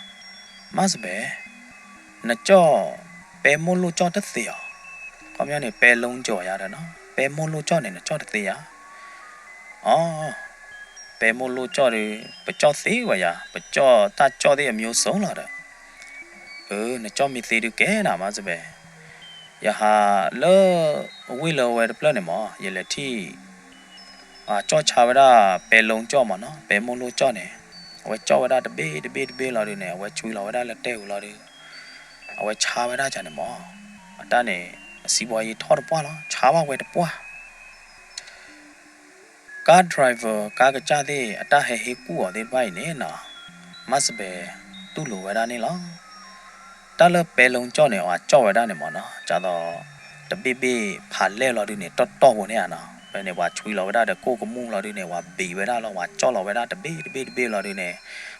မါစဘဲး နကၠီၣ် ပဲမိၢ်လိၣ်ကၠီၣ်တသ့ဧါ. ခီပညီန့ၣ် ပဲလူကၠီၣ်ယါဒီးနီၤ ပဲမိၢ်လိၣ်ကၠီၣ်န့ၣ် နကၠီၣ်တသ့ဧါ. အီ ပဲမိၢ်လိၣ်ကၠီၣ်ဒီး ပကၠီၣ်သ့ဝဲယါ ပကၠီၣ်တၢ်ကၠီၣ်သ့ၣ်အမျိုးစုံလီၤဒီး အၢ နကၠီၣ်မ့ၢ်သ့ဒုးကဲနၤ မါစဘဲး ယဟးလၢ ဝ့ၢ်လၢဝဲတဖျၢၣ်န့ၣ်မၢ် ယလဲၤထံၣ် ကၠီၣ်ဆါဝဲဒၣ်ပဲလူကၠီၣ်မၢ်နီၤ ပဲမိၢ်လိၣ်ကၠီၣ်န့ၣ် အဝဲကၠီၣ်ဝဲဒၣ်တဘ့ၣ်တဘ့ၣ်တဘ့ၣ်လီၤဒုန့ၣ် အဝဲဆွံလီၤဝဲဒၣ်လၢတဲာ်ပူၤလီၤဒု အဝဲဆါဝဲဒၣ်ကန့ၣ်မၢ် အတၢ်န့ၣ် အစံးဘီယံာ်ထီၣ်တပှၢ်လီၤ ဆါဘၣ်ဝဲတပှၢ် ကါ driver ကါကစၢ်သ့ၣ် အတၢ်ဟဲဟ့ၣ်ကူၣ်အီၤသ့ၣ်တဖၣ်အံၤန့ၣ်နီၤ မါစဘဲးတူၢ်လိာ်ဝဲဒၣ်န့ၣ်လီၤ. တၢ်လၢပဲလူကၠီၣ်န့ၣ် အဝဲကၠီၣ်ဝဲဒၣ်န့ၣ်မၢ်နီၤ ကသိး တဘ့ၣ်ဘ့ၣ်ဖးလဲၢ်လီၤဒုန့ၣ် တီၢ်တီၢ်ဖိန့ၣ်ဧါနီၤ ဖဲန့ၣ် ပှၤဆွံလီၤဝဲဒၣ်ဒီးကိၣ်ကမူၣ်လီၤဒုန့ၣ် ပှၤဘံးဝဲဒၣ်လီၤ ပှၤကၠီၣ်လီၤဝဲဒၣ်တဘ့ၣ်တဘ့ၣ်တဘ့ၣ်လီၤဒုန့ၣ်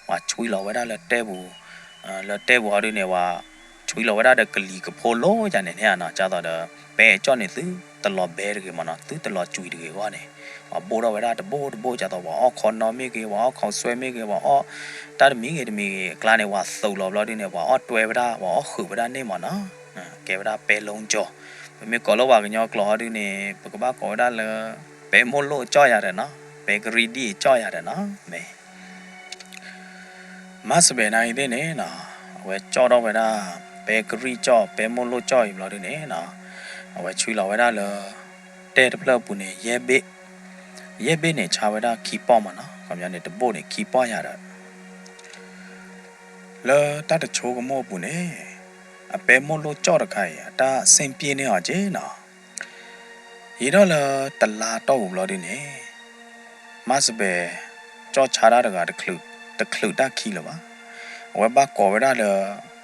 ပှၤဆွံလီၤဝဲဒၣ်လၢတဲာ်ပူၤ လၢတဲာ်ပူၤဟီဒုန့ၣ် ပှၤဆွံလီၤဝဲဒၣ်ဒီးကလံၤကဖိလိယါန့ၣ်န့ၣ်ဧါနီၤ ကသိးဒီး ပဲအကၠီၣ်န့ၣ် သုတလီၤဘဲတဂ့ၤမၢ်နီၤ သုတလီၤကွံာ်တဂ့ၤအဂီၢ်န့ၣ် ပှၤဘိၣ်ထီၣ်ဝဲဒၣ်တဘိတဘိ ကသိးပှၤအီၣ်ခီနီမ့ၢ်ဂ့ၤ ပှၤအီၣ်ခီဆွဲမ့ၢ်ဂ့ၤ ပှၤအီၣ်တၢ်တမံၤဂ့ၤတမံၤဂ့ၤ အကျါန့ၣ် ပှၤသုးလီၤဘျီဒုန့ၣ် ပှၤအီၣ်တွဲဝဲဒၣ် ပှၤအီၣ်ဃုာ်ဝဲဒၣ်န့ၣ်မၢ်နီၤ ကဲဝဲဒၣ်ပဲလူကၠီၣ် ပမ့ၢ်ကိးလၢပှၤကညီကျိာ်ဟီဒုန့ၣ် ပကဘၣ်ကိးဝဲဒၣ်လၢ ပဲမိၢ်လိၣ်ကၠီၣ်ယါဒီးနီၤ ပဲကရံၣ်ဒံၣ်ကၠီၣ်ယါဒီးနီၤ မ့ၢ် မါစဘဲးနၤအံၤသ့ၣ်န့ၣ်နီၤ အဝဲကၠီၣ်ထီၣ်ဝဲဒၣ် ပဲကရံၣ်ကၠီၣ် ပဲမိၢ်လိၣ်ကၠီၣ်အံၤဘျီဒုန့ၣ်နီၤ အဝဲဆွံလီၤဝဲဒၣ်လၢ တဲာ်တဖျၢၣ်အပူၤန့ၣ် ယဲၢ်ဘ့ၣ် ယဲၢ်ဘ့ၣ်န့ၣ်ဆါဝဲဒၣ်ခံပီၢ်မၢ်နီၤ ခီပညီန့ၣ် တဘိၣ်န့ၣ်ခံပီၢ်ယါဒီး လၢတၢ်တဆိကမိၣ်အပူၤန့ၣ် အပဲမိၢ်လိၣ်ကၠီၣ်တခါအံၤ အတၢ်စ့ၣ်ပျ့ၣ်န့ၢ်အီၤက့နီၤ ယံာ်ထီၣ်လၢတလါတီၢ်ပူၤဘျီဒုန့ၣ် မါစဘဲး ကၠီၣ်ဆါတၢ်တဂၤ တချုးတၢ်ခံလၢၤဘၣ်. အဝဲဘၣ်ကိးဝဲဒၣ်လၢ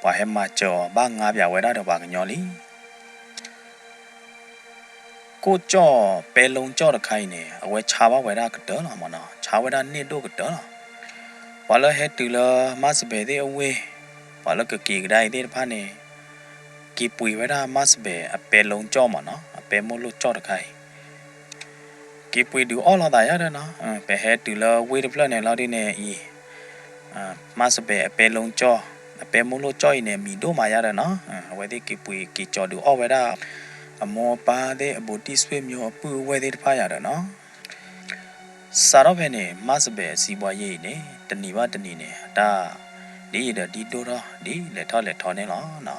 ပှၤဟဲမၤစၢၤအီၤ ဘၣ်ငါးပၠးဝဲဒၣ်ဒီးပှၤကညီလံ. ကိၣ်ကၠီၣ် ပဲလူကၠီၣ်တခါအံၤန့ၣ် အဝဲဆါဘၣ်ဝဲဒၣ်ကတၢၢ်လီၤမၢ်နီၤ, ဆါဝဲဒၣ်န့ၢ်ဒိၣ်ကတၢၢ်လီၤ. ပှၤလၢဟဲတုၤလၢမါစဘဲးသ့ၣ်အဝ့ၢ်, ပှၤလၢကက့ၤကဒါအံၤသ့ၣ်တဖၣ်န့ၣ် က့ၤပှ့ၤဝဲဒၣ်မါစဘဲးအပဲလူကၠီၣ်မၢ်နီၤ, အပဲမိၢ်လိၣ်ကၠီၣ်တခါအံၤ က့ၤပှ့ၤဒုးအီၣ်လိာ်သးယါဒီးနီၤ, ပဟဲတုၤလၢဝ့ၢ်တဖျၢၣ်န့ၣ်လီၤဒုန့ၣ်အံၤ, မါစဘဲးအပဲလူကၠီၣ်, အပဲမိၢ်လိၣ်ကၠီၣ်အံၤန့ၣ် အမံၤဒိၣ်မးယါဒီးနီၤ, အဝဲသ့ၣ်က့ၤပှ့ၤက့ၤကၠီၤဒုးအီၣ်ဝဲဒၣ် အမိၢ်အပၢ်သ့ၣ်အဘူးတံၢ်ဆွေမျိုးအပုၢ်အဝဲၢ်သ့ၣ်တဖၣ်ယါဒီးနီၤ. စးထီၣ်ဖဲန့ၣ် မါစဘဲးအစံးဘှါယဲအံၤန့ၣ် တနံၤဘၣ်တနံၤန့ၣ် အတၢ်ဒ်အံၤဒီးဒ်ဒိၣ်ထီၣ်ဒ်လဲၣ်ထီၣ်လဲၣ်ထီၣ်န့ၣ်လီၤ.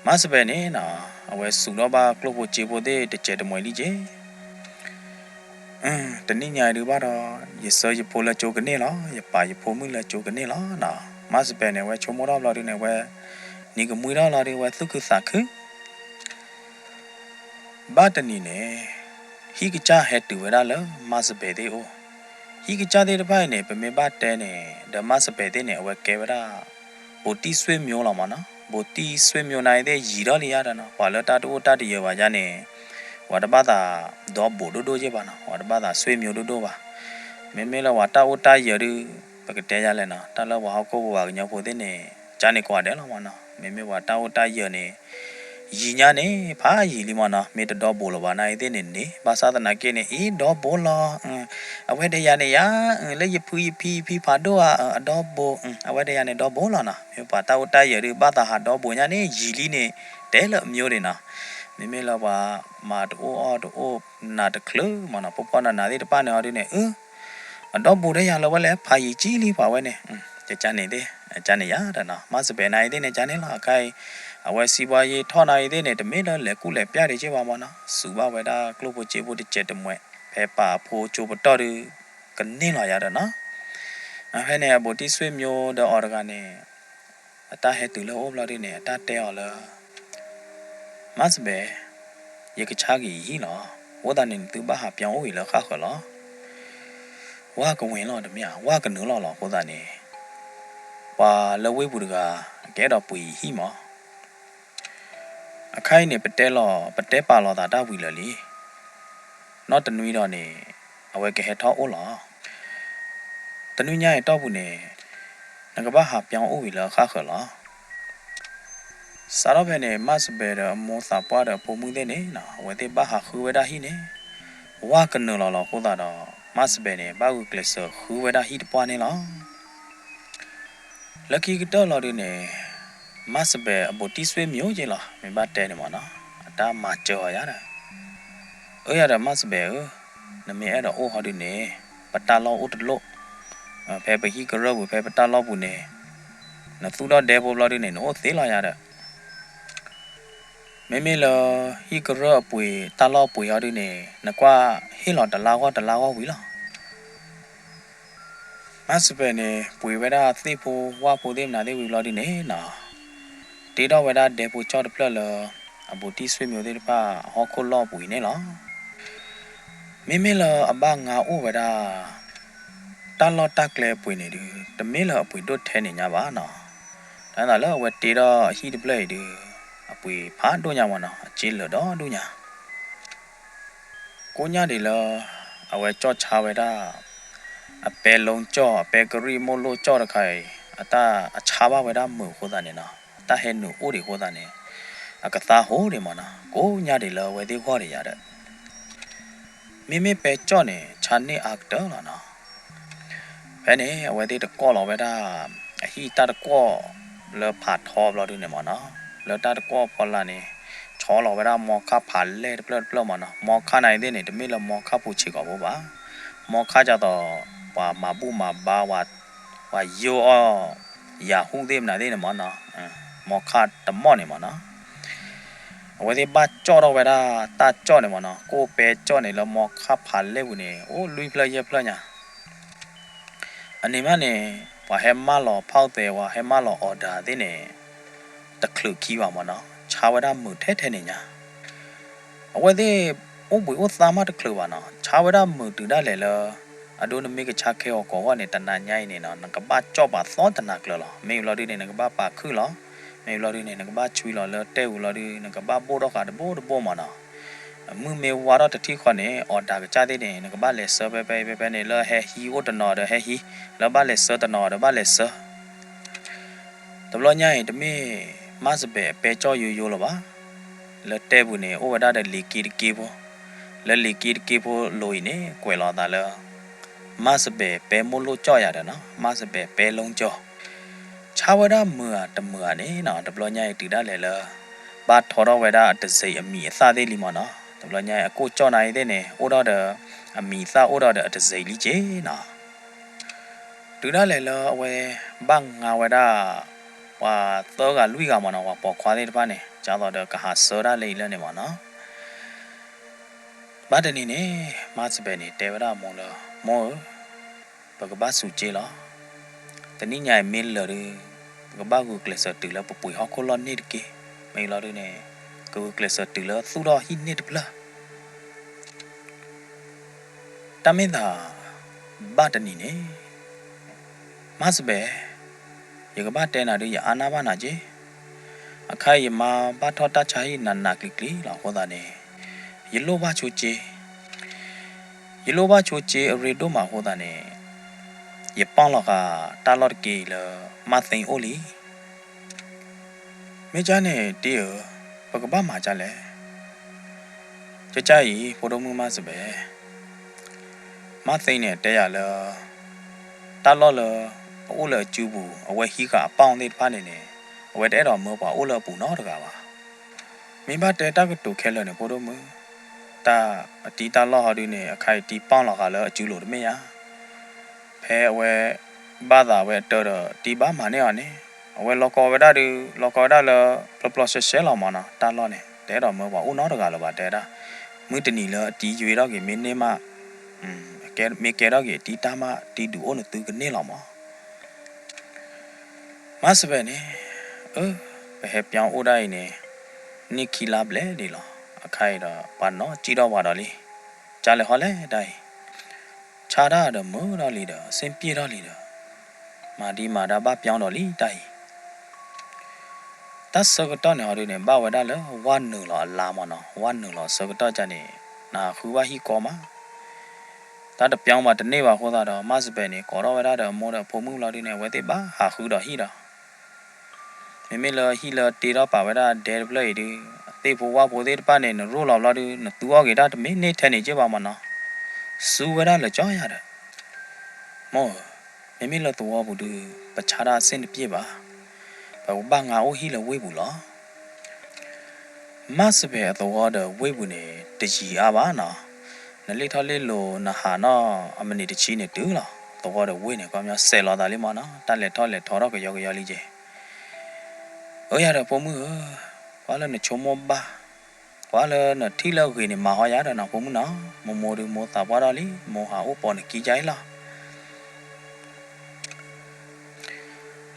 မါစဘဲးန့ၣ်နီၤ, အဝဲစူးထီၣ်ဘၣ်ကျိၣ်ဖိစ့ဖိသ့ၣ်တစဲးတမှဲၤလံက့ၤ တနံၣ်ညါအံၤဒုးဘၣ်ဒီး ယဆှၢယဖိလၢကၠိကန့ၢ်လီၤ, ယပာ်ယဖိမုၣ်လၢကၠိကန့ၢ်လီၤနီၤ. မါစဘဲးန့ၣ် အဝဲဆိကမိၣ်ထီၣ်ဘျီဒုန့ၣ် အဝဲ နံၤကမှံထီၣ်လီၤဒု အဝဲသူၣ်ခုသးခု ဘၣ်တနံၤန့ၣ် ဟံၣ်ကစၢ်ဟဲတုၤဝဲဒၣ်လၢမါစဘဲးသ့ၣ်အိၣ်, ဟံၣ်ကစၢ်သ့ၣ်တဖၣ်အံၤန့ၣ် ပမ့ၢ်ဘၣ်တဲန့ၣ် ဒီးမါစဘဲးသ့ၣ်န့ၣ် အဝဲကဲဝဲဒၣ် ဘူးတံၢ်ဆွေမျိုးလီၤမၢ်နီၤ, ဘူးတံၢ်ဆွေမျိုးနၤအံၤသ့ၣ်ယံာ်ထီၣ်လံယါဒီးနီၤ, ပှၤလၢတၢ်တအိၣ်တၢ်တယၢၤဘၣ်ယါန့ၣ် ပှၤတဘၣ်သးဒီဘူးဒိၣ်ဒိၣ်ယဲၢ်ဘၣ်နီၤ, ပှၤတဘၣ်သးဆွေမျိုးဒိၣ်ဒိၣ်ဘၣ်. မ့မ့ၢ်လၢပှၤတၢ်အိၣ်တၢ်ယၢၤဒု ပကတဲယါလဲၣ်နီၤ, တၢ်လၢပှၤဟီၣ်ခိၣ်ဖိပှၤကညီဖိသ့ၣ်န့ၣ် ကၢ်န့ၣ်ကိးဂၤဒဲးလီၤမၢ်နီၤ, မ့မ့ၢ်ပှၤတၢ်အိၣ်တၢ်ယၢၤန့ၣ် ယံာ်ညါန့ၣ် ဖးယံာ်လံမၢ်နီၤ, မ့ၢ်တဒီဘူးလၢၤဘၣ်နၤအံၤသ့ၣ်န့ၣ်န့ၣ် ဘၣ်ဆၣ်သနာ်က့န့ၣ် အံၤဒီဘူးလီၤ, အဝဲတယၤန့ၣ်ယါ, လၢယဖုယဖံယဖံဖးဒိၣ်ဧါ, အဒီဘူး, အဝဲတယၤန့ၣ်ဒီဘူးလီၤနီၤ, မ့ၢ်ပှၤတၢ်အိၣ်တၢ်ယၢၤဒု ဘၣ်သးဟးဒီဘူးညါန့ၣ် ယံာ်လံန့ၣ် တဲလၢအမျိုးဒံးနီၤ, မ့မ့ၢ်လၢပှၤမၤတအိၣ်အီၣ်တအိၣ်နးတချုးမၢ်နီၤ, ဖိဖီနးနးသ့ၣ်တဖၣ်န့ၣ်အီၤဒုန့ၣ် အ အဒီဘူးတယၤလၢဝဲလဲၣ် ဖးယံာ်ကံလံပှၤဝဲန့ၣ် ကန့ၣ်သ့ၣ် ကန့ၣ်ယၤဒီးနီၤ မၣ်စဘဲးနၤအံၤသ့ၣ်န့ၣ် ကန့ၣ်လီၤ အခဲအံၤ အဝဲစံးဘှါယ့ၢ်ထီၣ်နၤအံၤသ့ၣ်န့ၣ် တမ့ၢ်လၢလဲၤကူၣ်လဲၤပျၢ်ဒံးက့ဘၣ်မၢ်နီၤ စူးဘၣ်ဝဲဒၣ်ကျိၣ်ဖိစ့ဖိတစဲးတမှဲး ဖဲပာ်အဖိကၠိပတီၢ်ဒုး ကန့ၢ်လီၤယၤဒီးနီၤ ဖဲန့ၣ် အဘူးတံၢ်ဆွေမျိုးဒီးအီၤတဂၤန့ၣ် အတၢ်ဟဲတုၤလၢအအိၣ်ဘျီဒုန့ၣ် အတၢ်တဲအီၤလၢ မၣ်စဘဲး, ယကဆါက့ၤယဟံၣ်လီၤ. အဃိသတးန့ၣ် နသုဘၣ်ဟးပၠီအိၣ်ဝံၤလၢဃၣ်ဃၢၤလီၤ. ဝၢ်ကဝ့ၤလီၤတမ့ၢ်ဧါ, ဝၢ်ကနုာ်လီၤလီၤ. အဃိသတးန့ၣ် ပှၤလၢဝ့ၢ်ပူၤတဂၤ ကအဲၣ်ဒိးပှ့ၤယဟံၣ်မး. အခါအံၤန့ၣ် ပတဲလီၤ ပတဲပာ်လီၤသးတၢ်ဝံၤလၢာ်လံ. နီၢ်တနွံဒီးန့ၣ် အဝဲကဟဲထီၣ်အိၣ်လီၤ. တနွံညါအံၤတီၢ်ပူၤန့ၣ် နကဘၣ်ဟးပၠီအိၣ်ဝံၤလၢဃၣ်ဃၢၤလီၤ. စးထီၣ်ဖဲန့ၣ် မၣ်စဘဲးဒီးအမိၢ်သးပှၢ်ဒီးအဖိမုၣ်သ့ၣ်န့ၣ် အဝဲသ့ၣ်ဘၣ်ဟးဃုဝဲဒၣ်ဟံၣ်န့ၣ် ဝၢ်ကနုာ်လီၤလီၤ. အဃိသတးဒီး မၣ်စဘဲးန့ၣ် ဘၣ်ဂုာ်ကျဲးစၢးဃုဝဲဒၣ်ဟံၣ်တပှၢ်န့ၣ်လီၤ. လၢခံကတၢၢ်လီၤဒုန့ၣ် မၣ်စဘဲးအဘူးတံၢ်ဆွေမျိုးက့လီၤ မ့ၢ်ဘၣ်တဲန့ၣ်မၢ်နီၤ အတၢ်မၤစၢၤအီၤယၤဒီး အၢ ယၤဒီးမၣ်စဘဲးဧၢ, နမ့ၢ်အဲၣ်ဒိးအိၣ်ဟီဒုန့ၣ် ပတၢ်လီၢ်အိၣ်တလိၣ်, ဖဲပဟံၣ်ကရၢၢ်ပူၤ ဖဲပတၢ်လီၢ်ပူၤန့ၣ် နသူၣ်ထီၣ်ဒဲဖိဘျီဒုန့ၣ် နအိၣ်သ့လီၤယၤဒီး မ့မ့ၢ်လၢ ဟံၣ်ကရၢၢ်အပှ့ၤ တၢ်လီၢ်အပှ့ၤဟီဒုန့ၣ် နကွၢ်ဟ့ၣ်လီၤတလါဂီၢ်တလါဂီၢ်ဝံၤလီၤ. မၣ်စဘဲးန့ၣ် ပှ့ၤဝဲဒၣ်သ့ၣ်ဖိဝၣ်ဖိသ့ၣ်မနုၤသ့ၣ်ဝံၤဘျီဒုန့ၣ်နီၤ တ့ထီၣ်ဝဲဒၣ်ဒဲဖိကၠီၣ်တဖျၢၣ်လၢ အဘူးတံၢ်ဆွေမျိုးသ့ၣ်တဖၣ်အဟီၣ်ခိၣ်လီၢ်ပူၤအံၤန့ၣ်လီၤ. မ့မ့ၢ်လၢအဘၣ်ငါအိၣ်ဝဲဒၣ် တၢ်လီၢ်တၢ်ကျဲအပှ့ၤန့ၣ်ဒု တမ့ၢ်လၢအပှ့ၤဒိၣ်ထဲန့ၣ်ညါဘၣ်နီၤ. တၢ်သးလၢအဝဲတ့ထီၣ်အဟံၣ်တဖျၢၣ်အံၤဒု အပှ့ၤဖးဒိၣ်ညါမၢ်နီၤ အစ့လၢာ်ဒီဒူၣ်ညါ ကိးညါဒံးလၢ အဝဲကၠီၣ်ဆါဝဲဒၣ် အပဲလူကၠီၣ် အပဲကရံၣ်မိၢ်လိၣ်ကၠီၣ်တခါအံၤ အတၢ်အဆါဘၣ်ဝဲဒၣ်မုာ်အဃိသတးန့ၣ်နီၤ အတၢ်ဟဲနုာ်အိၣ်ဒံးအဃိသတးန့ၣ် အကသါဟိဒံးမၢ်နီၤ ကိးညါဒံးလၢအဝဲသ့ၣ်ဂီၢ်ဒံးယၤဒီး မ့မ့ၢ်ပဲကၠီၣ်န့ၣ် ဆါန့ၢ်အါကတၢၢ်လီၤနီၤ. ဖဲန့ၣ် အဝဲသ့ၣ်တကိးလီၤဝဲဒၣ် အဟံၣ်တၢ်တကိးလၢဖးထီဘျီဒုန့ၣ်မၢ်နီၤ လၢတၢ်တကိးအဖီလာ်န့ၣ် ဆီလီၤဝဲဒၣ်မီခၣ်ဖးလဲၢ်တဖျၢၣ်တဖျၢၣ်မၢ်နီၤ မီခၣ်နၤအံၤသ့ၣ်န့ၣ် တမ့ၢ်လၢမီခၣ်ပူၤဆံးကိာ်ဖိဘၣ် မီခၣ်ဒ်သိး ပှၤမၤဘူၣ်မၤဘါ ပှၤယိၣ်အီၣ် ယၤဟူၣ်သ့ၣ်မနုၤသ့ၣ်န့ၣ်မၢ်နီၤ မီခၣ်တမီၣ်န့ၣ်မၢ်နီၤ အဝဲသ့ၣ်ဘၣ်ကၠီၣ်ထီၣ်ဝဲဒၣ်တၢ်ကၠီၣ်န့ၣ်မၢ်နီၤ ကိၣ်ပဲကၠီၣ်န့ၣ် လၢမီခၣ်ဖးလဲၢ်ပူၤန့ၣ် အိၣ်လွံၢ်ဖျၢၣ်ယဲၢ်ဖျၢၣ်ညါ အန့ၣ်မးန့ၣ် ပှၤဟဲမၢလီၤဖီၣ်သဲး ပှၤဟဲမၢလီၤအီၣ်ဒၣ်သ့ၣ်န့ၣ် တချုးခံဘၣ်မၢ်နီၤ ဆါဝဲဒၣ်မုာ်ထဲထဲန့ၣ်ညါ အဝဲသ့ၣ် အိၣ်ဘှံးအိၣ်သါမးတချုးဘၣ်နီၤ ဆါဝဲဒၣ်မုာ်တုၤဒၣ်လဲာ်လၢ အဒိနမ့ၢ်ကဆါခဲအီၤကိးဂီၢ်န့ၣ် တနၤညါအံၤန့ၣ်နီၤ နကဘၣ်ကၠီၣ်ပာ်သီတနၤကျၢၤလီၤ မ့ၢ်ဘျီဒုန့ၣ် နကဘၣ်ပာ်ခုၣ်လီၤ မ့ၢ်ဘျီဒုန့ၣ် နကဘၣ်ဆွံလီၤလၢတဲာ်ဝံၤဘျီဒု နကဘၣ်ဘိၣ်ထီၣ်ဃာ်တဘိတဘိမၢ်နီၤ မုၢ်မ့ၢ်ဝါထီၣ်တထံၣ်ဃီန့ၣ် အီၣ်ဒၣ်ကစၢ်သ့ၣ်န့ၣ် နကဘၣ်လဲၤဆှၢဖဲဖဲဖဲဖဲန့ၣ် လၢဟဲဟံးအိၣ်တနီၤဒီးဟဲဟံး လၢဘၣ်လဲၤဆှၢတနီၤဒီးဘၣ်လဲၤဆှၢ တဘျီညါအံၤ တမ့ၢ်မၣ်စဘဲးအပဲကၠီၣ်ယိယိလၢၤဘၣ်. လၢတဲပူၤန့ၣ် အိၣ်ဝဲဒၣ်ဒီးလံၤက့တက့ဖိ, လၢလံၤက့တက့ဖိလိၤအံၤန့ၣ် ကွဲးလီၤအသးလၢ မၣ်စဘဲးပဲမိၢ်လိၣ်ကၠီၣ်ယၤဒီးနီၤ, မၣ်စဘဲးပဲလူကၠီၣ် ဆါဝဲဒၣ်မုာ်ဧါတမုာ်ဧါန့ၣ်နီၤ, တဘျီညါအံၤတုၤဒၣ်လဲာ်လၢ ဘၣ်ထီထီၣ်ဝဲဒၣ်အတစဲးအမံၤအသၣ်သ့ၣ်လံမၢ်နီၤ. တဘျီညါအံၤ အကိၣ်ကၠီၣ်နၤအံၤသ့ၣ်န့ၣ် အိၣ်ထီၣ်ဒီးအမံၤအသၣ်အိၣ်ထီၣ်ဒီးအတစဲးလံက့ၤနီၤ. တုၤဒၣ်လဲာ်လၢအဝဲဘၣ်ငါဝဲဒၣ် ပှၤသၢဂၤလွံၢ်ဂၤမၢ်နီၤ, ပှၤပိာ်ခွါသ့ၣ်တဖၣ်န့ၣ် ဒ်သိးဒီးကဟးဆှၢဒၣ်လၢအံၤလၢန့ၣ်မၢ်နီၤ. ဘၣ်တနံၤန့ၣ် မၣ်စဘဲးန့ၣ် တဲဝဲဒၣ်အမိၢ်လၢ မိၢ်ဧၢ, ပကဘၣ်စူးက့လီၤ. တနံၣ်ညါအံၤမ့ၢ်လၢာ်ဒီး ပကဘၣ်ဂုာ်ကျဲးစၢးတုၤလၢပပှ့ၤဟီၣ်ခိၣ်လီၢ်န့ၣ်တက့ၢ်. မ့ၢ်လီၤဒုန့ၣ် ကဂုာ်ကျဲးစၢးတုၤလၢသူၣ်ထီၣ်ဟံၣ်န့ၣ်တဖျၢၣ် တၢ်မ့ၢ်သး ဘၣ်တနံၤန့ၣ် မၣ်စဘဲး, ယကဘၣ်တဲနၤဒုး ယအါနၢ်ဘၣ်နၤက့ၤ. အခါအံၤယမါဘၣ်ထီၣ်တၢ်ဆါဟံၣ်နးနးကျံၤကျံၤလီၤအဃိသတးန့ၣ် ယလိၣ်ဘၣ်ဆိက့, ယလိၣ်ဘၣ်ဆိက့အရ့ဒိၣ်မးအဃိသတးန့ၣ် ယပာ်လီၤဃာ်တၢ်လီၢ်တက့ၢ်အံၤလၢ မၣ်သ့အိၣ်လံ. မ့ၢ်ကၢ်န့ၣ်တ့ၢ်ဧၢ, ပကဘၣ်မၤကၢ်လဲၣ်. ကၢ်ကၢ်အံၤ ဖိဒိၣ်မုၣ်မၣ်စဘဲး, မၣ်သ့န့ၣ်တဲယၤလၢ တၢ်လီၢ်လၢအအိၣ်လၢအစုပူၤ အဝဲဟံးဃာ်အပီၣ်သ့ၣ်တဖၣ်န့ၣ်န့ၣ် အဝဲတအဲၣ်ဒိးမၢပှၤအိၣ်လၢအပူၤနီတဂၤဘၣ်. မ့ၢ်ဘၣ်တဲတၢ်ကတိၤခဲလၢာ်န့ၣ် ဖိဒိၣ်မုၣ်, တၢ်အတံၢ်တၢ်လီၢ်ဟီဒုန့ၣ် အခါအံၤတံၢ်ပီၣ်လီၤဃာ်လၢအစုလိၤတမ့ၢ်ဧါ. ဖဲအဝဲ ဘၣ်သးဝဲအတၢၢ်ဒီးတံၤဘၣ်မၤန့ၢ်အီၤန့ၣ်, အဝဲလီၤကီဝဲဒၣ်ဒုး လီၤကီဝဲဒၣ်လၢ ပျီပျီရှဲရှဲလီၤမၢ်နီၤ, တၢ်လီၢ်န့ၣ် တအဲၣ်ဒိးမၢပှၤအိၣ်နီတဂၤလၢၤဘၣ်တဲဒၣ်, မုၢ်တနံၤလၢအတံၤယွ့ထီၣ်က့ၤမ့ၢ်န့ၢ်မး, မ့ၢ်ကဲထီၣ်က့ၤတံၤတၢ်မး တံၤဒုးအိၣ်နသုကန့ၢ်လီၤမၢ်. မၤစဘဲန့ၣ်, အၢ, ပဟဲပၠီအိၣ်ဒၣ်အံၤန့ၣ် နံၣ်ခံလါဘျဲၣ်ဒံးလီၤ, အခါအံၤဒီးပှၤနီၢ်ကံၣ်ထီၣ်ပှၤဒီးလံ, ကၢ်လဲၤဟီလဲၣ်တၢ်အံၤ, ဆါတၢ်ဒီးမုာ်ထီၣ်လံဒီး စ့ၣ်ပျ့ၣ်ထီၣ်လံဒီး မၤဒံးမၤဒါဘၣ်ပၠီဒီးလံတၢ်အံၤ. တၢ်ဆၢကတီၢ်န့ၣ်ဟီဒုန့ၣ် ဘၣ်ဝဲဒၣ်လၢဝၢ်နုာ်လီၤအလါမၢ်နီၤ, ဝၢ်နုာ်လီၤဆၢကတီၢ်ကန့ၣ် နဟးဃုဘၣ်ဟံၣ်ကီမး, တၢ်တပၠီဘၣ်တန့ၢ်ဘၣ်အဃိသတးဒီး မၤစဘဲန့ၣ် ကိးထီၣ်ဝဲဒၣ်ဒီးအမိၢ်ဒီးအဖိမုၣ်လီၤဒုန့ၣ် အဝဲသ့ၣ်ဘၣ်ဟးဃုဒီးဟံၣ်ဒီး မ့မ့ၢ်လၢဟံၣ်လၢတ့ထီၣ်ပာ်ဝဲဒၣ်ဒဲတဖျၢၣ်အံၤဒုး သ့ၣ်ဖိဝၣ်ဖိသ့ၣ်တဖၣ်န့ၣ် နရိၣ်လီၤဘျီဒုး နသူအီၣ်က့ၤတၢ်တမ့ၢ်န့ၢ်ထဲန့ၣ်က့ဘၣ်မၢ်နီၤ, စူဝဲဒၣ်လၢကၠီယၤဒီး, မိၢ်ဧၢ, မ့မ့ၢ်လၢသဝီပူၤဒုး ပဆါတၢ်အစ့ၣ်တပျ့ၣ်ဘၣ်, ပကဘၣ်ငါအိၣ်ဟံၣ်လၢဝ့ၢ်ပူၤလီၤ. မၤစဘဲအသဝီဒီးဝ့ၢ်ပူၤန့ၣ် တယံၤအါဘၣ်နီၤ, နလ့ၣ်ထီၣ်လ့ၣ်လီၤ နဟးနီၤ အမံးနံးတဆံန့ၣ်တုၤလီၤ, သဝီဒီးဝ့ၢ်န့ၣ် ခီပညီစဲးလီၤသးလံမၢ်နီၤ, တၢ်လဲၤထီၣ်လဲၤထီထီၣ်ကယီကယီလံက့ၤ. အၢယၤဒီးဖိမုၣ်ဧၢ, ကွၢ်လၢနဆိကမိၣ်ဘၣ်, ကွၢ်လၢနထံၣ်လၢအဂ့ၤန့ၣ် မၤဟီယၤဒီးနီၤဖိမုၣ်နီၤ, မိၢ်မိၢ်ဒုးမိၢ်သးပှၢ်ထီၣ်လံ, မိၢ်ဟးအိၣ်ပိာ်နခံကါအံၤလီၤ.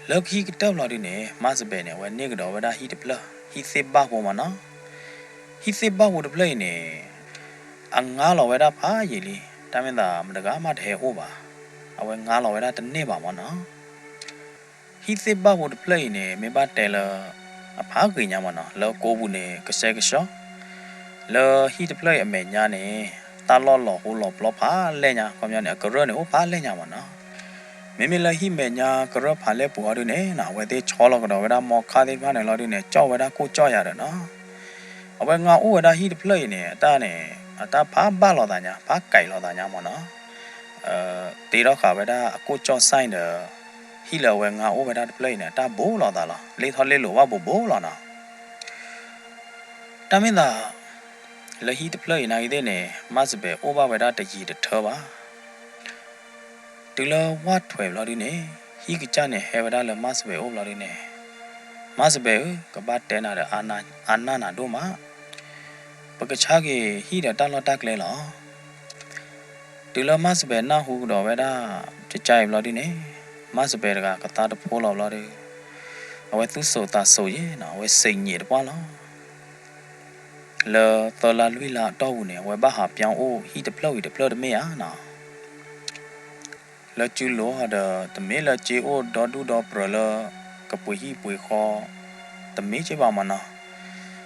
လၢခံကတၢၢ်ဘျီဒုန့ၣ် မၤစဘဲန့ၣ် အဝဲန့ၢ်ကဒီးဝဲဒၣ်ဟံၣ်တဖျၢၣ်, ဟံၣ်သ့ၣ်ဘၣ်ဖိမၢ်နီၤ. ဟံၣ်သ့ၣ်ဘၣ်ဖိတဖျၢၣ်အံၤန့ၣ် အငါလီၤဝဲဒၣ်ဖးယံာ်လံ, တၢ်မ့ၢ်သးမတဂၤမးတဟဲအိၣ်ဘၣ်, အဝဲငါလီၤဝဲဒၣ်တန့ၢ်ဘၣ်မၢ်နီၤ. ဟံၣ်သ့ၣ်ဘၣ်ဖိတဖျၢၣ်အံၤန့ၣ် မ့ၢ်ဘၣ်တဲလၢ အဖးဂ့ၤညါမၢ်နီၤ, လၢကိးပူၤန့ၣ် ကဆှဲကဆှီ, လၢဟံၣ်တဖျၢၣ်အံၤအမဲာ်ညါန့ၣ် တၢ်လီၢ်လီၤဟိလီၤပျီဖးလဲၢ်ညါ, ခီပညီန့ၣ် အကရၢၢ်န့ၣ်အိၣ်ဖးလဲၢ်ညါမၢ်နီၤ. မ့မ့ၢ်လၢဟံၣ်မဲာ်ညါကရၢၢ်ဖးလဲၢ်ပူၤဟီဒုန့ၣ်နီၤ, အဝဲသ့ၣ်ဆီလီၤကဒီးဝဲဒၣ်မီခါသ့ၣ်တဖၣ်န့ၣ်လီၤဒုန့ၣ် ကၠီၣ်ဝဲဒၣ်ကိၣ်ကၠီၣ်ယၤဒီးနီၤ. အဝဲငါအိၣ်ဝဲဒၣ်ဟံၣ်တဖျၢၣ်အံၤန့ၣ် အတၢ်န့ၣ် အတၢ်ဖးဘၣ်လိာ်သးညါ, ဖးကဲးလိာ်သးညါမၢ်နီၤ. တ့ထီၣ်ဃာ်ဝဲဒၣ်အကိၣ်ကၠီၣ်စဲၣ်ဒီး ဟံၣ်လၢအဝဲငါအိၣ်ဝဲဒၣ်တဖျၢၣ်အံၤန့ၣ် အတၢ်ဘူးလိာ်သးလီၤ, လ့ၣ်ထီၣ်လ့ၣ်လိာ်ဘၣ်ဘူးဘူးလီၤနီၤ. တၢ်မ့ၢ်သး လၢဟံၣ်တဖျၢၣ်အံၤနာ်ဂ့ၤသ့ၣ်န့ၣ် မၤစဘဲအိၣ်ဘၣ်ဝဲဒၣ်တယံာ်တထၢဘၣ်. တုၤလၢဝၣ်ထွဲးဘျီဒုန့ၣ် ဟံၣ်ကစၢ်န့ၣ်ဟဲဝဲဒၣ်လၢမၤစဘဲအိၣ်ဘျီဒုန့ၣ်, မၤစဘဲဧၢ, ကဘၣ်တဲနၤဒီးအါနၢ်နၤဒိၣ်မး, ပကဆါက့ၤဟံၣ်ဒီးတၢ်လီၢ်တၢ်ကျဲလီၤ. တုၤလၢမၤစဘဲနၢ်ဟူကဒီးဝဲဒၣ် ကကါအံၤဘျီဒုန့ၣ်, မၤစဘဲတဂၤကသါတဖိလီၤဘျီဒု, အဝဲသူၣ်စိးသးစိးယဲနီၤ, အဝဲစံးညံးတပှၢ်လီၤ. လၢသၢလါလွံၢ်လါအတီၢ်ပူၤန့ၣ် အဝဲဘၣ်ဟးပၠီအိၣ်ဟံၣ်တဖျၢၣ်ဝံၤတဖျၢၣ်တမ့ၢ်ဧါနီၤ. လၢကုလိၤဒီး တမ့ၢ်လၢစ့အိၣ်ဒီဒူၣ်ဒီပြၢၤလၢ ကပှ့ၤဟံၣ်ပှ့ၤဃီ တမ့ၢ်က့ဘၣ်မၢ်နီၤ.